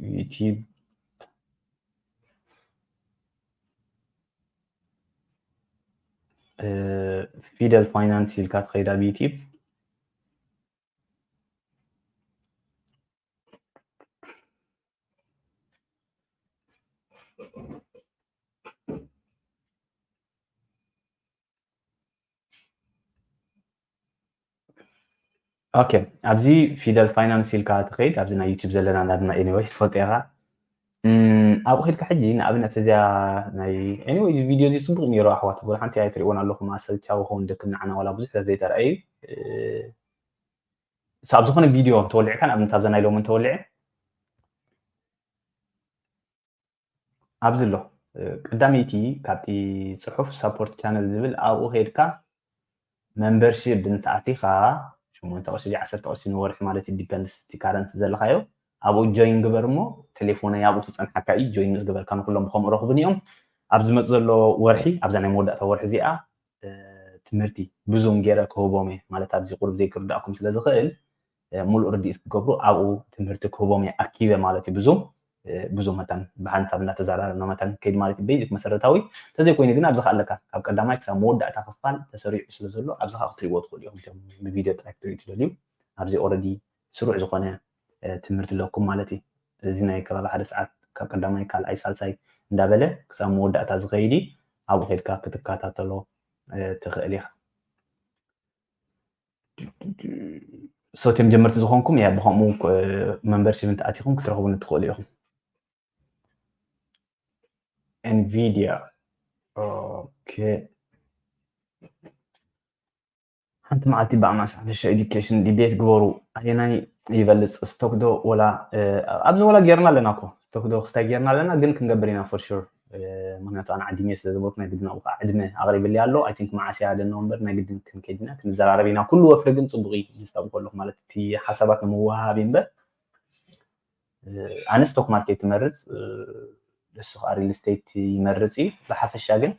ዩቲብ ፊደል ፋይናንስ ኢልካ ትኸይድ ኣብ ዩቲብ። ኦኬ፣ ኣብዚ ፊደል ፋይናንስ ኢልካ ትኸይድ፣ ኣብዚ ናይ ዩቲብ ዘለና ናትና ኤኒወይ ትፈልጦ ኢኻ። እም፣ ኣብኡ ኸይድካ ሕጂ ንኣብነት እዚኣ ናይ ኤኒወይ፣ እዚ ቪድዮ እዚ ጽቡቕ ነይሩ ኣሕዋት፣ ወላ ሓንቲ ኣይትርእይዎን ኣለኹም፣ ኣሰልቻዊ ክኸውን ደክም ንዓና ዋላ ብዙሕ ዘይተረኣዩ። እ፣ ሶ ኣብ ዝኾነ ቪድዮ እንተወሊዕካ፣ ንኣብነት ኣብዛ ናይ ሎሚ እንተወሊዐ፣ ኣብዚ ኣሎ፣ እ፣ ቀዳመይቲ ካብቲ ጽሑፍ ሳፖርት ቻነል ዝብል ኣብኡ ኸይድካ መምበርሺፕ እንተኣቲኻ ሸሞንተ ቅርሺ ድዩ ዓሰርተ ቅርሺ ንወርሒ ማለት እዩ፣ ዲፐንድስ እቲ ካረንሲ ዘለኻዮ። ኣብኡ ጆይን ግበር እሞ ቴሌፎነይ ኣብኡ ክጸንሓካ እዩ። ጆይን ምስ ገበርካ ንኩሎም ብኸምኡ ረኽቡኒ እዮም። ኣብ ዝመጽእ ዘሎ ወርሒ፣ ኣብዛ ናይ መወዳእታ ወርሒ እዚኣ፣ እ፣ ትምህርቲ ብዙም ገይረ ክህቦም እየ፣ ማለት ኣብዚ ቁሩብ ዘይክርድኣኩም ስለ ዝኽእል፣ እ፣ ሙሉእ ርድኢት ክትገብሩ ኣብኡ ትምህርቲ ክህቦም እየ ኣኪበ ማለት እዩ። ብዙም፣ እ፣ ብዙም መታን ብሓንሳብ እናተዘራረብና መታን ከይድ ማለት እዩ። ቤዚክ መሰረታዊ እንተዘይኮይኑ ግን ኣብዚ ከኣ ኣለካ፣ ካብ ቀዳማይ ክሳብ መወዳእታ ክፋል ተሰሪዑ ስለ ዘሎ ኣብዚ ከኣ ክትርእይዎ ትኽእሉ ኢኹም። እቶም ብቪድዮ ጥራይ ክትርእዩ ትደልዩ ኣብዚ ኦረዲ ስሩዕ ዝኾነ፣ እ፣ ትምህርቲ ኣለኩም ማለት እዩ። እዚ ናይ ከባቢ ሓደ ሰዓት ካብ ቀዳማይ ካልኣይ ሳልሳይ እንዳበለ ክሳብ መወዳእታ ዝኸይድ እዩ። ኣብኡ ከይድካ ክትከታተሎ፣ እ፣ ትኽእል ኢኻ። ሶ እቶም ጀመርቲ ዝኾንኩም እያ ብኸምኡ፣ እ፣ መምበርሺፕ እንተኣቲኹም ክትረኽቡኒ ትኽእሉ ኢኹም። ኤንቪድያ። ኦኬ። ሓንቲ መዓልቲ ብኣማስ ሓፈሻ ኤዱኬሽን ዲቤት ግበሩ። ኣየናይ ይበልጽ፣ ስቶክ ዶ ወላ፣ እ፣ ኣብዚ ወላ ጌርና ኣለና እኮ። ስቶክ ዶ ክስታይ ጌርና ኣለና፣ ግን ክንገብር ኢና ፎር ሹር። እ፣ ምክንያቱ ኣነ ዓዲመ ስለ ዝበልኩ ናይ ግድን ኣብኡ ከዓ ዕድመ ኣቕሪብልይ ኣሎ። ኣይ ቲንክ መዓስ እያ ደኖ እምበር ናይ ግድን ክንከይድ ኢና፣ ክንዘራረብ ኢና። ኩሉ ወፍሪ ግን ጽቡቕ እዩ ዝስታብ ከለኹ፣ ማለት እቲ ሓሳባት ንምውሃሃብ እዩ እምበር፣ እ፣ ኣነ ስቶክ ማርኬት ትመርጽ፣ እ፣ እሱ ከዓ ሪል ስቴት ይመርጽ እዩ። ብሓፈሻ ግን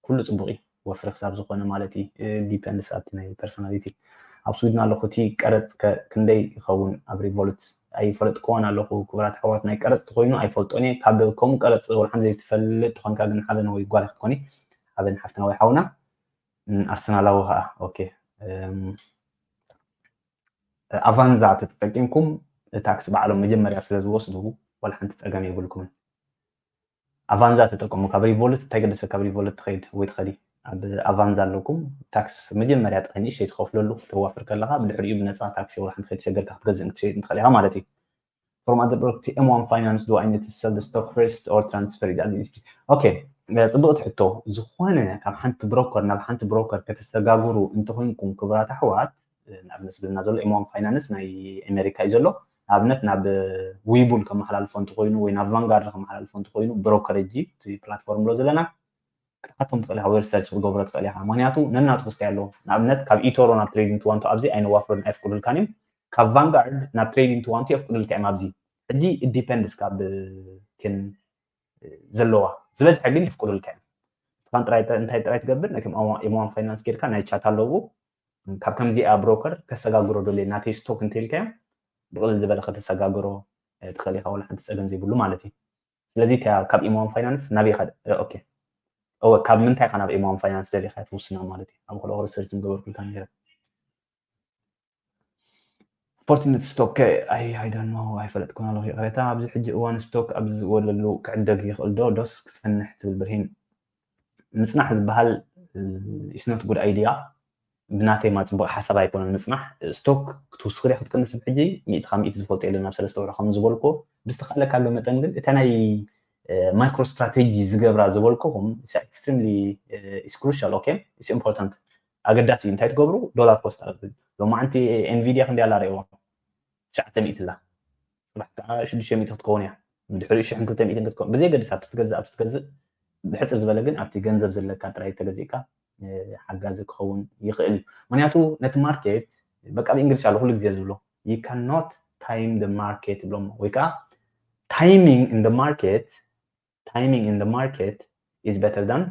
ኩሉ ጽቡቕ እዩ፣ ወፍሪ ክሳብ ዝኾነ ማለት እዩ። እ፣ ዲፐንድስ ኣብቲ ናይ ፐርሶናሊቲ። ኣብ ስዊድን ኣለኹ፣ እቲ ቀረጽ ከ ክንደይ ይኸውን ኣብ ሪቮሉት? ኣይፈለጥክዎን ኣለኹ ክቡራት ኣሕዋት፣ ናይ ቀረጽ ተኾይኑ ኣይፈልጦን እየ። ካብ ከምኡ ቀረጽ ወላ ሓንቲ ዘይትፈልጥ ተኾንካ ግን ሓበን ወይ ጓል ክትኮኒ፣ ሓበን ሓፍትና ወይ ሓውና። እም፣ ኣርሰናላዊ ኸኣ፣ ኦኬ። እም፣ ኣቫንዛ ተተጠቂምኩም ታክስ ባዕሎም መጀመርያ ስለ ዝወስዱ ዋላ ሓንቲ ጸገም የብልኩምን። ኣቫንዛ ተጠቀሙ። ካብ ሪቮሉት እንታይ ገደሰ? ካብ ሪቮሉት ትኸይድ ወይ ትኸዲ፣ ኣብ ኣቫንዛ ኣለኩም። ታክስ መጀመርያ ጥራይ ንእሽተይ ትኸፍለሉ፣ ከተዋፍር ከለኻ፣ ብድሕሪኡ ብነጻ ታክሲ ዋላ ሓንቲ ከይተሸገርካ ክትገዝእን ክትሸይጥን ትኽእል ኢኻ ማለት እዩ። From other broker to M one Finance, do I need to sell the stock first or transfer it at the S P? ኦኬ፣ ጽቡቕቲ ሕቶ። ዝኾነ ካብ ሓንቲ ብሮከር ናብ ሓንቲ ብሮከር ከተሰጋግሩ እንተኾይንኩም፣ ክቡራት ኣሕዋት፣ ንኣብነት ዝብልና ዘሎ ኤም ዋን ፋይናንስ ናይ ኣሜሪካ እዩ ዘሎ። ንኣብነት ናብ ዊቡል ከመሓላልፎ እንተኾይኑ ወይ ናብ ቫንጋርድ ከመሓላልፎ እንተኾይኑ፣ ብሮከረጂ እቲ ፕላትፎርም ኣሎ ዘለና ክትሓቶም ትኽእል ኢኻ፣ ወይ ሪሰርች ክትገብሮ ትኽእል ኢኻ። ምክንያቱ ነናቱ ክስታይ ኣለዎ። ንኣብነት ካብ ኢቶሮ ናብ ትሬዲንግ ትዋንቶ ኣብዚ ኣይነዋፍርን፣ ኣይፍቅዱልካን እዮም። ካብ ቫንጋርድ ናብ ትሬዲንግ ትዋንቶ የፍቅዱልካ እዮም ኣብዚ። ሕጂ ዲፐንድስ ካብ ቴን ዘለዋ፣ ዝበዝሐ ግን የፍቅዱልካ እዮም። ንስኻን ጥራይ እንታይ ጥራይ ትገብር፣ ነቲ ኤም ዋን ፋይናንስ ጌርካ ናይ ቻት ኣለዉ፣ ካብ ከምዚኣ ብሮከር ከሰጋግሮ ደልየ ናተይ ስቶክ እንተኢልካዮም ብቕልል ዝበለ ከተሰጋግሮ፣ እ፣ ትኽእል ኢኻ፣ ወላ ሓንቲ ጸገም ዘይብሉ ማለት እዩ። ስለዚ እታ ካብ ኤም ዋን ፋይናንስ ናበይ ኢኻ፣ እ፣ ኦኬ። እወ፣ ካብ ምንታይ ኢኻ ናብ ኤም ዋን ፋይናንስ ደሊኻ ትውስና ማለት እዩ። ኣብ ኸልኦ ሪሰርች ምገበርኩልካ ነይረ። ፎርቲነት ስቶክ፣ ኣይ፣ ኣይ ዶንት ኖ፣ ኣይፈለጥኩን ኣለኹ፣ ይቕሬታ። ኣብዚ ሕጂ እዋን ስቶክ ኣብ ዝወለሉ ክዕደግ ይኽእል ዶ? ዶስ ክጸንሕ ትብል ብርሂን? ምጽናሕ ዝበሃል፣ እ፣ is not good idea። ብናተይ ማ ጽቡቕ ሓሳብ ኣይኮነን ምጽናሕ። ስቶክ ክትውስኽ ድያ ክትቅንስ? ሕጂ ሚእቲ ካብ ሚእቲ ዝፈልጦ የለን፣ ኣብ ሰለስተ ወርሒ ከም ዝበልኩ፣ ብዝተኻእለካ መጠን ግን እታ ናይ micro strategy ዝገብራ ዝበልኩኹም extremely is crucial okay it's important ኣገዳሲ እዩ እንታይ ትገብሩ dollar cost ኣገዳሲ ሎማዓንቲ Nvidia ክንዲ ኣላ ርእዋ ትሽዓተ ሚእቲ ኣላ ፅባሕ ከዓ ሽዱሽተ ሚእቲ ክትከውን እያ ድሕሪ ሽሕን ክልተ ሚእትን ክትከውን ብዘይ ገድስ ኣብቲ ትገዝእ ኣብቲ ትገዝእ ብሕፅር ዝበለ ግን ኣብቲ ገንዘብ ዘለካ ጥራይ ተገዚእካ ሓጋዚ ክኸውን ይኽእል እዩ ምክንያቱ ነቲ market በቃ ብእንግሊሽ ኣሎ ኩሉ ግዜ ዝብሎ you cannot time the market ይብሎሞ ወይ ከዓ timing in the market timing in the market is better than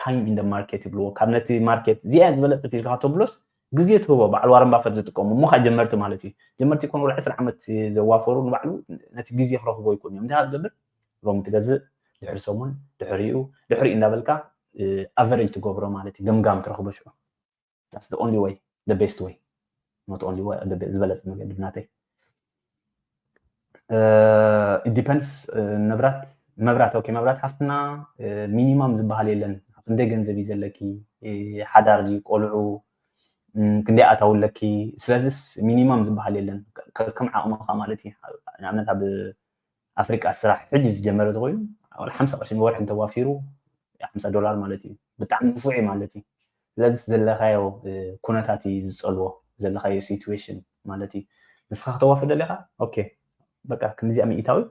time in the market ይብልዎ ካብ ነቲ market እዚኣ ዝበለፀት ኢልካ ከተብሎስ ግዜ ትህቦ በዓል ዋረን ባፈት ዝጥቀሙ እሞ ከዓ ጀመርቲ ማለት እዩ ጀመርቲ ይኮኑ ወላ ዕስራ ዓመት ዘዋፈሩ ንባዕሉ ነቲ ግዜ ክረኽቦ ይኮኑ እዮም እንታይ ትገብር ሎም ትገዝእ ድሕሪ ሰሙን ድሕሪኡ ድሕሪኡ እንዳበልካ average ትገብሮ ማለት እዩ ገምጋም ትረኽቦ ሽዑ that's the only way the best way not only way ዝበለፀ መገዲ ብናተይ depends መብራት መብራት okay መብራት ሃፍትና ሚኒማም ዝበሃል የለን ክንደይ ገንዘብ እዩ ዘለኪ ሓዳር ድዩ ቆልዑ ክንደይ ኣታዊ ኣለኪ ስለዚስ ሚኒማም ዝበሃል የለን ከም ዓቕምኻ ማለት እዩ ንኣብነት ኣብ ኣፍሪቃ ስራሕ ሕጂ ዝጀመረ ተኮይኑ ሓምሳ ቅርሺ ንወርሒ እንተዋፊሩ ሓምሳ ዶላር ማለት እዩ ብጣዕሚ ንፉዕ ማለት እዩ ስለዚ ዘለካዮ ኩነታት እዩ ዝፀልዎ ዘለካዮ situation ማለት እዩ ንስኻ ከተዋፍር ደሊኻ okay በቃ ክንዚኣ ሚእታዊት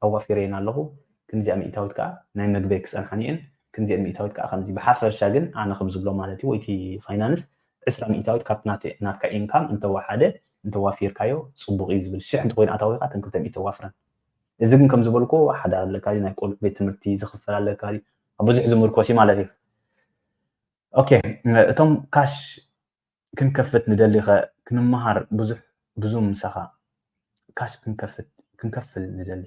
ኣዋፊረየን ኣለኹ ክንዚኣ ሚእታዊት ከዓ ናይ መግበይ ክፀንሓኒ እየን ክንዚኣ ሚእታዊት ከዓ ከምዚ ብሓፈሻ ግን ኣነ ከም ዝብሎ ማለት እዩ ወይቲ finance ዕስራ ሚእታዊት ካብቲ ናትካ income እንተወሓደ እንተዋፊርካዮ ፅቡቅ እዩ ዝብል ሽሕ እንተኮይኑ ኣታዊካ ተን ክልተ ሚእቲ ተዋፍረን እዚ ግን ከም ዝበልኩ ሓዳር ኣለካ ናይ ቆልዑ ቤት ትምህርቲ ዝኽፈል ኣለካ ኣብ ብዙሕ ዝምርኮስ እዩ ማለት እዩ okay እቶም ካሽ ክንከፍት ንደሊ ከ ክንመሃር ብዙሕ ብዙ ምሳኻ ካሽ ክንከፍት ክንከፍል ንደሊ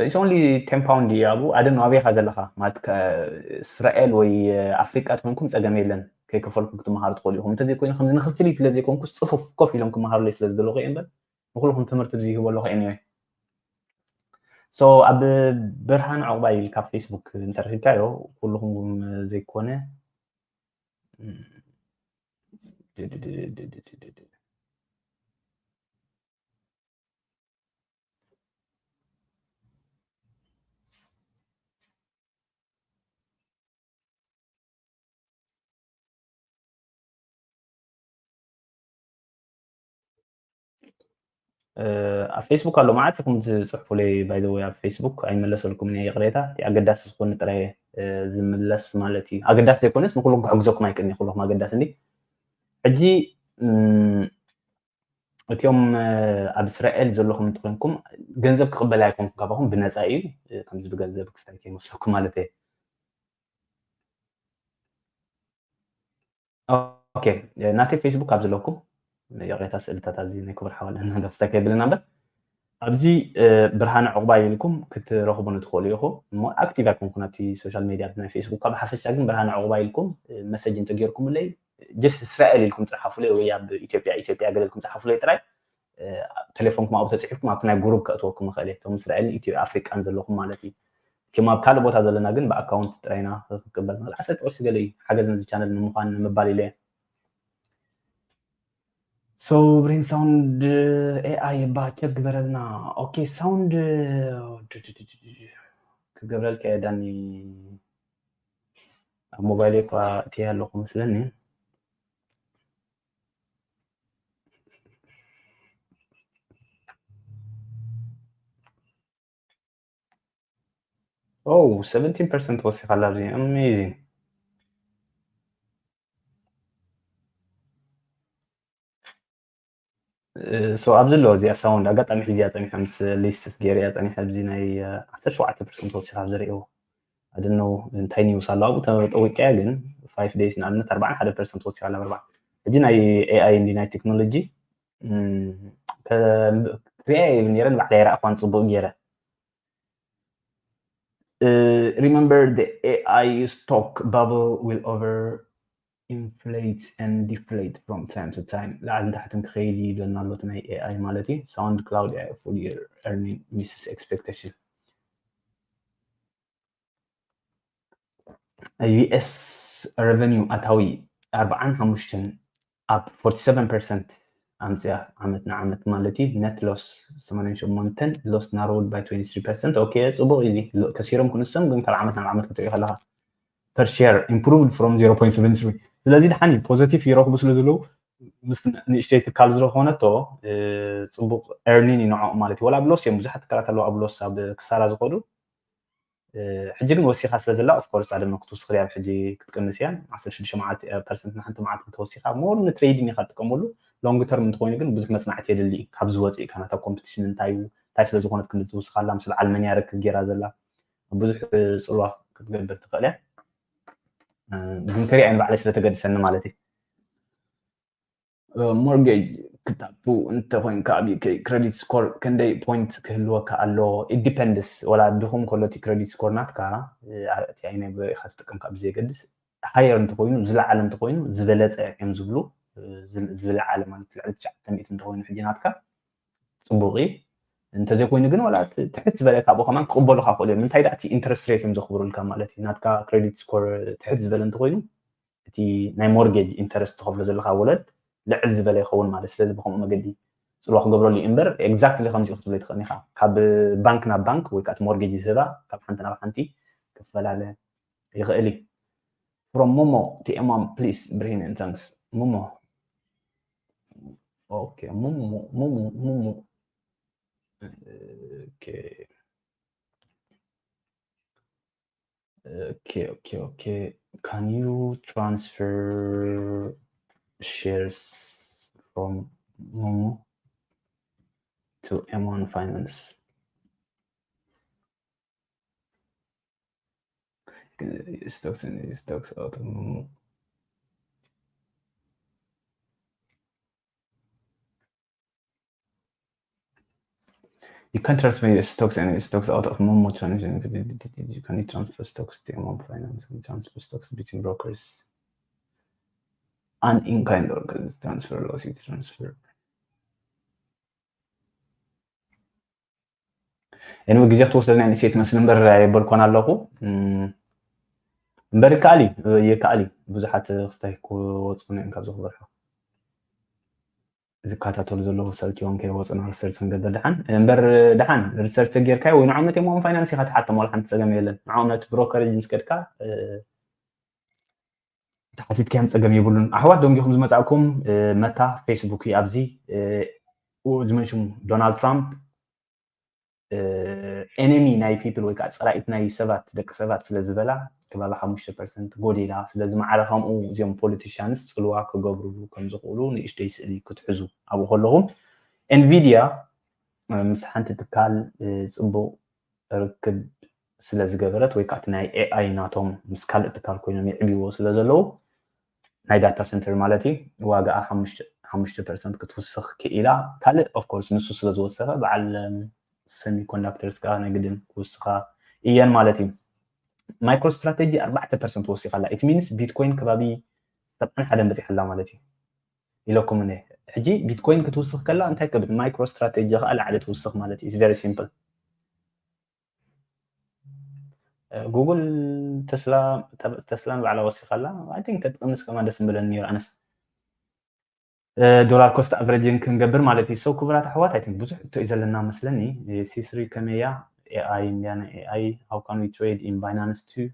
It's only ten pound እዩ ኣብኡ ኣደን ኣበይካ ዘለካ ማለት እስራኤል ወይ ኣፍሪቃ ትኮንኩም ፀገም የለን ከይከፈልኩም ክትመሃሩ ትኽእሉ ኢኹም እንተዘይኮይኑ ከምዚ ንክፍል ስለ ዘይኮንኩ ፅፉፍ ኮፍ ኢሎም ክመሃሩለይ ስለ ዝደለኹ እየ እምበር ንኩልኩም ትምህርቲ ብዚ ይህቦ ኣለኹ anyway so ኣብ ብርሃን ዕቁባይ ኢልካ ፌስቡክ እንተረኪብካዮ ኩልኩም ዘይኮነ ኣብ ፌስቡክ ኣሎ መዓት ኢኹም ዝፅሕፉለይ ባይዘወይ ኣብ ፌስቡክ ኣይመለሰልኩም እየ ይቕሬታ እቲ ኣገዳሲ ዝኾነ ጥራይ ዝምለስ ማለት እዩ ኣገዳሲ ዘይኮነስ ንኩሎም ክሕግዘኩም ኣይክእልን ኩለኩም ኣገዳሲ እንዲ ሕጂ እቲኦም ኣብ እስራኤል ዘለኹም እንተኮንኩም ገንዘብ ክቕበል ኣይኮንኩም ካባኹም ብነፃ እዩ ከምዚ ብገንዘብ ክስታይ ከይመስለኩም ማለት እየ okay ናተይ ፌስቡክ ኣብ ዘለኩም ይቕሬታ ስእልታት ኣብዚ ናይ ክቡር ሓዋለ እንዳስታ ከይብልና እምበር ኣብዚ ብርሃነ ዕቑባይ ኢልኩም ክትረኽቡ ንትኽእሉ ኢኹ እሞ ኣክቲቭ ኣይኮንኩ ናብቲ ሶሻል ሜድያ ናይ ፌስቡክ ካብ ሓፈሻ ግን ብርሃነ ዕቑባይ ኢልኩም መሰጅ እንተጌርኩምለይ ጀስት እስራኤል ኢልኩም ፅሓፉለይ ወይ ኣብ ኢትዮጵያ ኢትዮጵያ ገለልኩም ፅሓፉለይ ጥራይ ቴሌፎንኩም ኣብኡ ተፅሒፍኩም ኣብቲ ናይ ጉሩብ ከእትወኩም ይኽእል እየ እቶም እስራኤልን ኢትዮ ኣፍሪቃን ዘለኹም ማለት እዩ ከም ኣብ ካልእ ቦታ ዘለና ግን ብኣካውንት ጥራይና ክንቅበል ማለት ዓሰርተ ቅርሺ ገለ እዩ ሓገዝ ነዚ ቻነል ንምዃን ንምባል ኢለ so brain sound AI እባ ቸክ ግበረልና okay sound ክገብረልካ እየ ዳኒ ኣብ ሞባይል እኳ እትየ ኣለኹ መስለኒ Oh, seventeen percent ወሲኻ ኣላ ኣብዚ amazing so ኣብዚ ኣለዎ እዚኣ ሳውንድ ኣጋጣሚ ሕዚያ ፀኒሐ ምስ ሊስት ገይረያ ፀኒሐ ኣብዚ ናይ ዓሰርተ ሸውዓተ ፐርሰንት ወሲኻ ኣብ ዝርእዎ ኣድነው እንታይ ኒውስ ኣሎ ኣብኡ ተጠዊቀያ ግን ፋይቭ ደይስ ንኣብነት ኣርባዓን ሓደ ፐርሰንት ወሲኻ ኣላ ኣርባ ሕጂ ናይ ኤኣይ እንዲ ናይ ቴክኖሎጂ ክሪያ ይብል ነረ ንባዕላ ይረእኳን ፅቡቅ ገይረ Uh, remember the A I stock bubble will over inflate and deflate from time to time. ላዕልን ታሕትን ክኸይድ እዩ ይብለና ኣሎ እቲ ናይ ኤኣይ ማለት እዩ። SoundCloud AI full year earning misses expectation. ዩ ኤስ revenue ኣታዊ ኣርባዓን ሓሙሽተን up forty seven percent ኣምፅያ ዓመት ንዓመት ማለት እዩ። Net loss ሰማንያን ሸሞንተን፣ loss narrowed by twenty three percent። ኦኬ፣ ፅቡቕ እዩ። ከሲሮም ክንሶም ግን ካብ ዓመት ናብ ዓመት ክትሪኦ ከለካ per share improved from zero point seven three። ስለዚ ድሓን እዩ positive ይረኽቡ ስለ ዘለዉ ምስ ንእሽተይ ትካል ዝኾነቶ ፅቡቕ earning እዩ ንዕኦም ማለት እዩ። ወላ ኣብ loss እዮም ብዙሓት ትካላት ኣለዉ ኣብ loss ኣብ ክሳራ ዝኸዱ። ሕጂ ግን ወሲኻ ስለ ዘላ of course ኣደመ ክትውስኽ ድያ ሕጂ ክትቅንስ እያ። ዓሰርተ ሽዱሽተ መዓልቲ percent ንሓንቲ መዓልቲ እንተወሲኻ more ንትሬዲንግ ኢኻ ትጥቀመሉ። long term እንተኮይኑ ግን ብዙሕ መፅናዕቲ የድሊ እዩ። ካብ ዝወፅእ ኢካ ናታ ኮምፒቲሽን እንታይ እዩ እንታይ ስለ ዝኾነት ክንዲ ዝውስኻላ ምስ በዓል መን ያረክ ጌራ ዘላ ብዙሕ ፅልዋ ክትገብር ትኽእል እያ። ግን ከሪኣ ንባዕለይ ስለተገድሰኒ ማለት እዩ። ሞርጌጅ ክታቱ እንተኮይንካ ኣብ UK credit score ክንደይ point ክህልወካ ኣለዎ? It depends። ወላ ድኹም ከሎ እቲ credit score ናትካ እቲ ኣይናይ ኢካ ትጥቀም ካብ ብዘየገድስ higher እንተኮይኑ ዝለዓለ እንተኮይኑ ዝበለፀ እዮም ዝብሉ። ዝለዓለ ማለት ልዕሊ ትሽዓተ ሚእቲ እንተኮይኑ ሕጂ ናትካ ፅቡቅ እዩ። እንተዘይኮይኑ ግን ወላ ትሕት ዝበለ ካብኡ ከማን ክቅበሉካ ክእሉ እዮም። እንታይ ዳ እቲ interest rate እዮም ዘኽብሩልካ ማለት እዩ። ናትካ credit score ትሕት ዝበለ እንተኮይኑ እቲ ናይ ሞርጌጅ interest ትኸፍሎ ዘለካ ወለድ ልዕል ዝበለ ይኸውን ማለት። ስለዚ ብከምኡ መገዲ ፅልዋ ክገብረሉ እዩ እምበር exactly ከምዚ ክትብሎ ይትኽእል ኢኻ። ካብ ባንክ ናብ ባንክ ወይ ከዓ እቲ ሞርጌጅ ዝህባ ካብ ሓንቲ ናብ ሓንቲ ክፈላለ ይኽእል እዩ። From Momo T M M please ብርሂን and thanks Momo። Okay Momo Momo Momo okay okay okay okay can you transfer shares from Momo to M one Finance? Stocks and stocks out of Momo. You can transfer your stocks and stocks out of Momo transaction. You can transfer stocks to M one Finance and transfer stocks between brokers. An in-kind or transfer loss transfer. Anyway ግዜ ክትወስደልና ንእሽተይ ትመስል እምበር ኣይበልኮን ኣለኹ። እምበር ይከኣል እዩ ይከኣል እዩ። ብዙሓት ክስታይ ክወፅኡና እዮም ካብዚ ክበርሑ። ዝከታተሉ ዘለዉ ሰልችዎም ከይወፁና ሪሰርች ክንገብር ድሓን እምበር ድሓን ሪሰርች ተጌርካዮ ወይ ንዕኦም ነቲ ሞን ፋይናንስ ኢካ ትሓቶም ዋላ ሓንቲ ፀገም የለን። ንዕኦም ነቲ ብሮከሬጅ ምስ ከድካ ተሓቲትካዮም ፀገም የብሉን። ኣሕዋት ደንጊኹም ዝመፃእኩም መታ ፌስቡክ እዩ ኣብዚ እዚ መንሽሙ ዶናልድ ትራምፕ enemy ናይ people ወይ ከዓ ፀላኢት ናይ ሰባት ደቂ ሰባት ስለ ዝበላ ከባቢ ሓሙሽተ ፐርሰንት ጎዲላ። ስለዚ ማዕረ ከምኡ እዚኦም ፖለቲሻንስ ፅልዋ ክገብሩሉ ከም ዝኽእሉ ንእሽተይ ስእሊ ክትሕዙ ኣብኡ ከለኹም ኤንቪድያ ምስ ሓንቲ ትካል ፅቡቕ ርክብ ስለ ዝገበረት ወይ ከዓ ናይ ኤኣይ ናቶም ምስ ካልእ ትካል ኮይኖም የዕብዎ ስለ ዘለዉ ናይ ዳታ ሰንተር ማለት እዩ ዋጋኣ ሓሙሽተ ፐርሰንት ክትውስኽ ክኢላ። ካልእ of course ንሱ ስለ ዝወሰኸ በዓል ሰሚኮንዳክተርስ ከዓ ናይ ግድን ክውስኻ እየን ማለት እዩ። ማይክሮ ስትራቴጂ ኣርባዕተ ፐርሰንት ወሲኻላ። It means ቢትኮይን ከባቢ ሰብዓን ሓደን በፂሓላ ማለት እዩ ኢለኩም እነ። ሕጂ ቢትኮይን ክትውስኽ ከላ እንታይ ትገብር? ማይክሮ ስትራቴጂ ከዓ ላዕሊ ትውስኽ ማለት እዩ። It's very simple። ጉግል ተስላ ተስላ ንባዕላ ወሲኻላ። I think ተጥቅምስ ከማ ደስ ምብለኒ ነይሩ ኣነስ። ዶላር ኮስት ኣቨሬጅን ክንገብር ማለት እዩ። So ክቡራት ኣሕዋት I think ብዙሕ እቶ እዩ ዘለና መስለኒ። ሲስሪ ከመያ ኤኣይ እንዲያ ናይ ኤኣይ how can we trade in Binance too?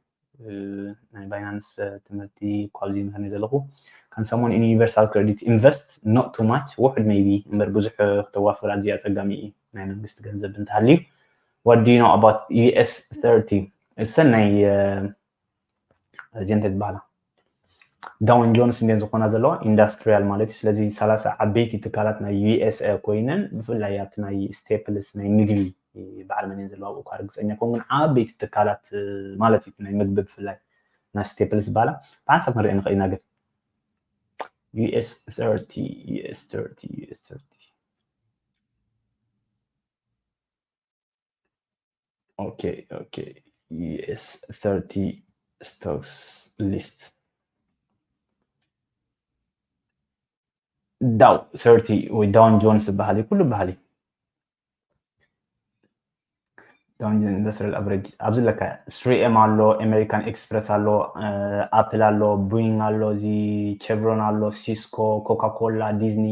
ናይ ባይናንስ ትምህርቲ እኳ ኣብዚ ምህርኒ ዘለኹ። Can someone in universal credit invest? Not too much ውሑድ maybe እምበር ብዙሕ ክተዋፍር ኣዝዩ ኣፀጋሚ እዩ ናይ መንግስቲ ገንዘብ እንተሃልዩ። What do you know about US thirty? እሰን ናይ እዚን እንታይ ዝበሃላ ዳውን ጆንስ እንዲን ዝኾና ዘለዋ ኢንዳስትሪያል ማለት እዩ። ስለዚ ሰላሳ ዓበይቲ ትካላት ናይ USA ኮይነን ብፍላይ ኣብቲ ናይ ስቴፕልስ ናይ ምግቢ በዓል መን እየን ዘለዋ ኣብኡ እኳ ርግፀኛ ኮን ግን ዓበይቲ ትካላት ማለት እዩ ናይ ምግቢ ብፍላይ ናይ ስቴፕልስ ዝበሃላ ብሓንሳብ ክንሪኦ ንኽእል ኢና ግን US thirty US thirty US thirty Okay, okay. US thirty stocks list. ዳው ሰርቲ ወይ ዳውን ጆንስ ዝበሃል እዩ ኩሉ በሃል እዩ። ዳውን ጆንስ ኢንዱስትሪያል ኣቨሬጅ ኣብዚ ለካ ስሪ ኤም ኣሎ፣ ኣሜሪካን ኤክስፕረስ ኣሎ፣ ኣፕል ኣሎ፣ ቦይንግ ኣሎ፣ እዚ ቼቭሮን ኣሎ፣ ሲስኮ፣ ኮካ ኮላ፣ ዲዝኒ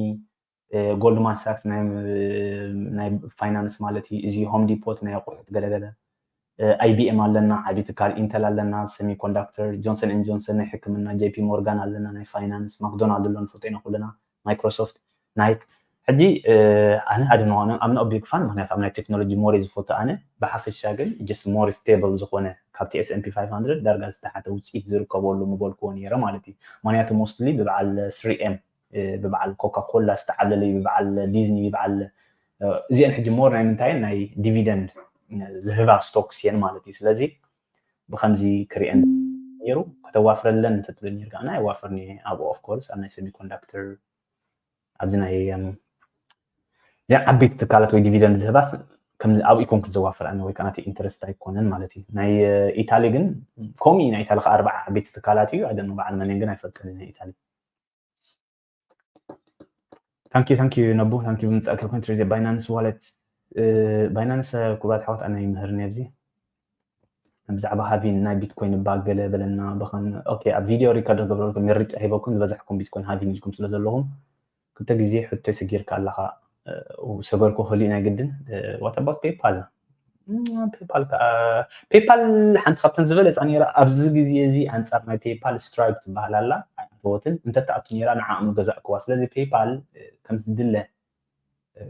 ጎልድማን ሳክስ ናይ ፋይናንስ ማለት እዩ። እዚ ሆም ዲፖት ናይ ኣቁሑት ገለገለ፣ ኣይቢኤም ኣለና፣ ዓቢ ትካል ኢንተል ኣለና፣ ሰሚኮንዳክተር፣ ጆንሰን ኤን ጆንሰን ናይ ሕክምና፣ ጄፒ ሞርጋን ኣለና ናይ ፋይናንስ፣ ማክዶናልድ ኣሎ ንፈልጦ ኢና ኩልና፣ ማይክሮሶፍት፣ ናይክ። ሕጂ ኣነ ኣድንዋነ ኣምና ቢግ ፋን፣ ምክንያቱ ኣብ ናይ ቴክኖሎጂ ሞር ዝፈቱ ኣነ። ብሓፈሻ ግን ጀስት ሞር ስቴብል ዝኾነ ካብቲ ኤስኤንፒ ፋይቭ ሃንድረድ ዳርጋ ዝተሓተ ውፅኢት ዝርከበሉ ምበልክዎ ነይረ ማለት እዩ። ምክንያቱ ሞስትሊ ብበዓል ስሪ ኤም፣ ብበዓል ኮካ ኮላ ዝተዓብለለ እዩ፣ ብበዓል ዲዝኒ፣ ብበዓል እዚአን ሕጂ ሞር ናይ ምንታይን ናይ ዲቪደንድ ዝህባ ስቶክስ እየን ማለት እዩ። ስለዚ ብከምዚ ክሪኤን ነይሩ፣ ከተዋፍረለን እንተትብል ነርካ ኣነ ኣይዋፍርን እየ ኣብኡ። ኦፍኮርስ ኣብ ናይ ሰሚኮንዳክተር ኣብዚ ናይ እዚኣ ዓበይቲ ትካላት ወይ ዲቪደንድ ዝህባ ኣብኡ ይኮንኩ ዘዋፍር ኣነ ወይ ከዓ ናተይ ኢንተረስት ኣይኮነን ማለት እዩ። ናይ ኢታሊ ግን ከምኡ እዩ። ናይ ኢታሊ ከዓ ኣርባዓ ዓበይቲ ትካላት እዩ። ኣደ በዓል መንን ግን ኣይፈልጥን ናይ ኢታሊ። ታንኪ ታንኪ ነቡ ታንኪ ብምፃእ ክልኩን ትሬድ ባይናንስ ዋለት። ባይናንስ ክቡራት ሓወት ኣነ ይምህርኒ ኣብዚ ብዛዕባ ሃቪን ናይ ቢትኮይን ባገለ በለና። ብኸም ኦኬ ኣብ ቪድዮ ሪከርድ ክገብረልኩም መሪጭ ሂበኩም ዝበዛሕኩም ቢትኮይን ሃቪን ኢልኩም ስለ ዘለኹም ክልተ ግዜ ሕቶ ይሰጊርካ ኣለኻ። ሰገርኩ ክልእ ናይ ግድን። What about ፔይፓል? ፔይፓል ከዓ ፔይፓል ሓንቲ ካብተን ዝበለፃ ነይራ ኣብዚ ግዜ እዚ ኣንፃር ናይ ፔይፓል ስትራይፕ ትበሃል ኣላ ኣይኣተወትን። እንተተኣቱ ነይራ ንዓኣ ምገዛእክዋ። ስለዚ ፔይፓል ከምቲ ዝድለ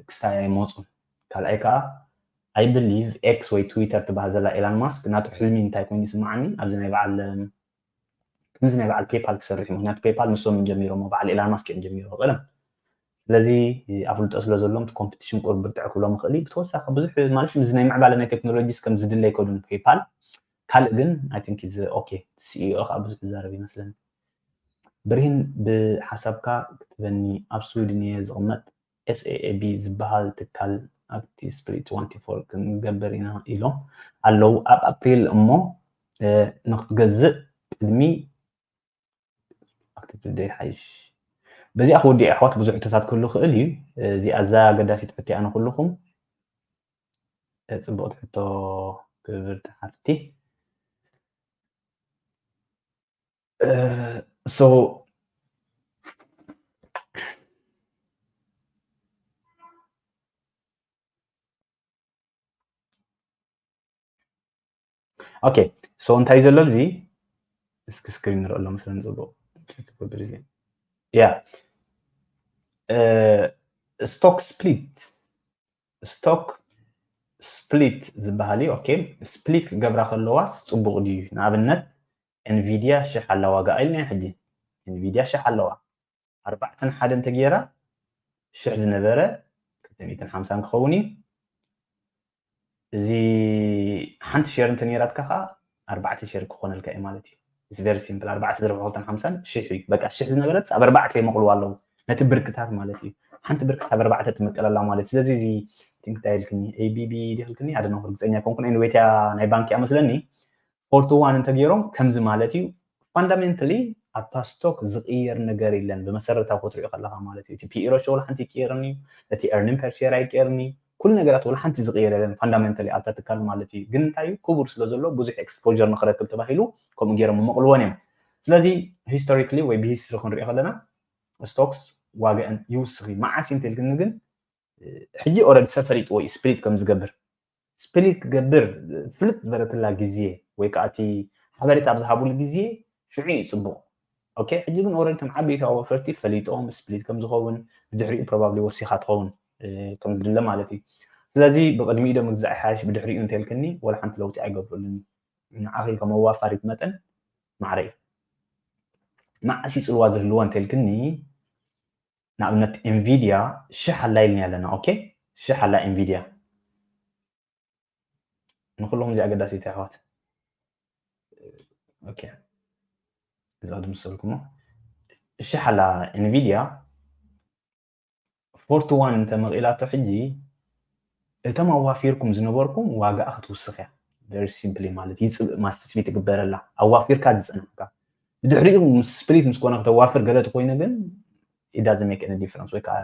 ክስታይ ኣይመፁን። ካልኣይ ከዓ I believe ኤክስ ወይ ትዊተር ትበሃል ዘላ ኤላን ማስክ ናቱ ሕልሚ እንታይ ኮይኑ ይስምዓኒ ኣብዚ ናይ በዓል ከምዚ ናይ በዓል ፔይፓል ክሰርሕ እዩ። ምክንያቱ ፔይፓል ንሶም እዮም ጀሚሮሞ፣ በዓል ኤላን ማስክ እዮም ጀሚሮሞ ቀደም። ስለዚ ኣፍልጦ ስለ ዘሎም ኮምፒቲሽን ቁሩብ ብርትዕ ክብሎም ይኽእል እዩ። ብተወሳኺ ብዙሕ ማለት እዚ ናይ ምዕባለ ናይ ቴክኖሎጂስ ከም ዝድለ ኣይከዱን ፔይፓል። ካልእ ግን I think is okay። ሲኢኦ ከዓ ብዙሕ ዝዛረብ ይመስለኒ። ብርሂን ብሓሳብካ ክትበኒ ኣብ ስዊድን እየ ዝቕመጥ ኤስኤኤቢ ዝበሃል ትካል ኣብቲ ስፕሊት ትወንቲ ፎር ክንገብር ኢና ኢሎም ኣለዉ ኣብ ኣፕሪል እሞ ንክትገዝእ ቅድሚ ኣክቲቭ ቱደይ ሓይሽ በዚኣ ክወዲኦ ኣሕዋት ብዙሕ ሕቶታት ክህሉ ክእል እዩ። እዚኣ እዛ ኣገዳሲት ሕቶ እያ ንኩልኩም። ጽቡቕቲ ሕቶ ክብርቲ ሓፍቲ። So okay so እንታይ ዘሎ እዚ እስኪ ስክሪን ንርኦ ኣሎ መስለኒ ጽቡቕ ያ ስቶክ ስፕሊት ስቶክ ስፕሊት ዝበሃል እዩ። ኦኬ ስፕሊት ክገብራ ከለዋስ ጽቡቕ ድዩ? ንኣብነት ኤንቪድያ ሽሕ ኣላ ዋጋ ኢልና ሕጂ ኤንቪድያ ሽሕ ኣለዋ ኣርባዕተን ሓደ እንተገይራ ሽሕ ዝነበረ ክልተ ሚእትን ሓምሳን ክኸውን እዩ። እዚ ሓንቲ ሸር እንተነይራትካ ከዓ ኣርባዕተ ሸር ክኾነልካ እዩ ማለት እዩ። It's very simple ኣርባዕተ ዘርባ ክልተን ሓምሳን ሽሕ እዩ። በቃ ሽሕ ዝነበረት ኣብ ኣርባዕተ ይመቕልዋ ኣለዉ ነቲ ብርክታት ማለት እዩ። ሓንቲ ብርክት ኣብ ኣርባዕተ ትመቀለላ ማለት ስለዚ እዚ ቲንክ እንታይ ኢልክኒ ኤቢቢ ድክልክኒ ኣደነ ርግፀኛ ኮንኩን ኤንወይትያ ናይ ባንክ እያ መስለኒ ፎርቲ ዋን እንተገይሮም ከምዚ ማለት እዩ። ፋንዳሜንታሊ ኣብታ ስቶክ ዝቕየር ነገር የለን ብመሰረታዊ ክትሪኦ ከለካ ማለት እዩ። እቲ ፒኢ ሬሾ ወላ ሓንቲ ይቅየርን እዩ። እቲ ኤርኒንግ ፐር ሼር ኣይቅየርን እዩ። ኩሉ ነገራት ወላ ሓንቲ ዝቕየር የለን ፋንዳሜንታሊ ኣብታ ትካል ማለት እዩ። ግን እንታይ እዩ ክቡር ስለ ዘሎ ብዙሕ ኤክስፖር ንክረክብ ተባሂሉ ከምኡ ገይሮም መቕልወን እዮም። ስለዚ ሂስቶሪካሊ ወይ ብሂስትሪ ክንሪኦ ከለና ስቶክስ ዋጋአን ይውስኽ እዩ። መዓስ እዩ እንተልክኒ ግን ሕጂ ኦረዲ ሰብ ፈሊጥዎ እዩ ስፕሊት ከም ዝገብር ስፕሊት ክገብር ፍልጥ ዝበረትላ ግዜ ወይ ከዓ እቲ ሓበሬታ ኣብ ዝሃብሉ ግዜ ሽዑ እዩ ፅቡቕ። ኦኬ ሕጂ ግን ኦረዲ ከም ዓበይቲ ኣዋፈርቲ ፈሊጦም ስፕሊት ከም ዝኸውን ብድሕሪኡ ፕሮባብሊ ወሲኻ ትኸውን ከም ዝድለ ማለት እዩ። ስለዚ ብቅድሚኡ ዶ ምግዛእ ይሓይሽ ብድሕሪኡ እንተልክኒ ወላ ሓንቲ ለውጢ ኣይገብረሉን። ንዓኺ ከም ኣዋፋሪት መጠን ማዕረ እዩ። መዓስ እዩ ፅልዋ ዝህልዎ እንተልክኒ ንኣብነት ኤንቪድያ ሽሕ ኣላ ኢልና ኣለና። ኦኬ ሽሕ ኣላ ኤንቪድያ ንኩሎም እዚ ኣገዳሲት ኣሕዋት እዛ ድምሰልኩሞ ሽሕ ኣላ ኤንቪድያ ፎርቲ ዋን እንተመቒላቶ ሕጂ እቶም ኣዋፊርኩም ዝነበርኩም ዋጋኣ ክትውስኽ እያ። Very simply ማለት ይፅብእ ማስ ትፅቢት ትግበረላ ኣዋፊርካ ዝፀናሕካ ብድሕሪኡ ምስ ስፕሊት ምስ ኮነ ክተዋፍር ገለ ተኮይኑ ግን it doesn't make any difference ወይ ከዓ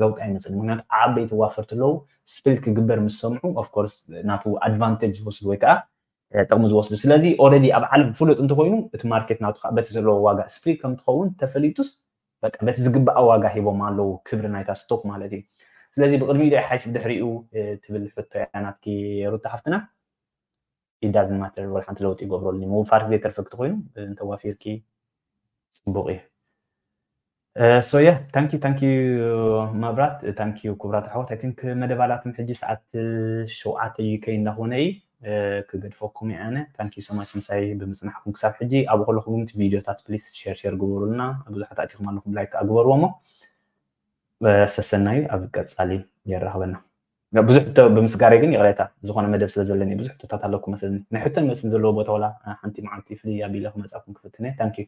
ለውጢ ኣይመፅን። ምክንያቱ ዓበይቲ ዋፈርቲ ኣለዉ ስፕሊት ክግበር ምስ ሰምዑ of course ናቱ ኣድቫንቴጅ ዝወስዱ ወይ ከዓ ጥቕሚ ዝወስዱ። ስለዚ ኦረዲ ኣብ ዓለም ፍሉጥ እንተኮይኑ እቲ ማርኬት ናቱ ከዓ በቲ ዘለዎ ዋጋ ስፕሊት ከም ትኸውን ተፈሊጡስ በቃ በቲ ዝግባኣ ዋጋ ሂቦም ኣለዉ፣ ክብሪ ናይታ ስቶክ ማለት እዩ። ስለዚ ብቕድሚኡ ዶ ይሓይሽ ብድሕሪኡ ትብል ሕቶ እያ ናትኪ ሩታ ሓፍትና። It doesn't matter፣ ወላ ሓንቲ ለውጢ ይገብረሉ። ምውፋር ዘይተርፈኪ ተኮይኑ እንተዋፊርኪ ፅቡቅ እዩ። So yeah, thank you, thank you መብራት፣ thank you ክቡራት ኣሕዋት። I think መደብ ኣላትም ሕጂ ሰዓት ሸውዓተ UK እንዳኾነ እዩ። ክገድፈኩም እየ ኣነ። Thank you so much ምሳይ ብምፅናሕኩም ክሳብ ሕጂ። ኣብ ከለኹም ቪዲዮታት please share share ግበሩልና። ብዙሓት ኣቲኹም ኣለኹም፣ like ኣግበርዎ እሞ ሰሰናዩ ኣብ ቀፃሊ የራኽበና። ብዙሕ ሕቶ ብምስጋረይ ግን ይቕሬታ፣ ዝኾነ መደብ ስለ ዘለኒ ብዙሕ ሕቶታት ኣለኩም መስለኒ። ናይ ሕቶን መልስን ዘለዎ ቦታ ወላ ሓንቲ መዓልቲ ፍልይ ኣቢለ ክመፃኩም ክፍትነ። Thank you።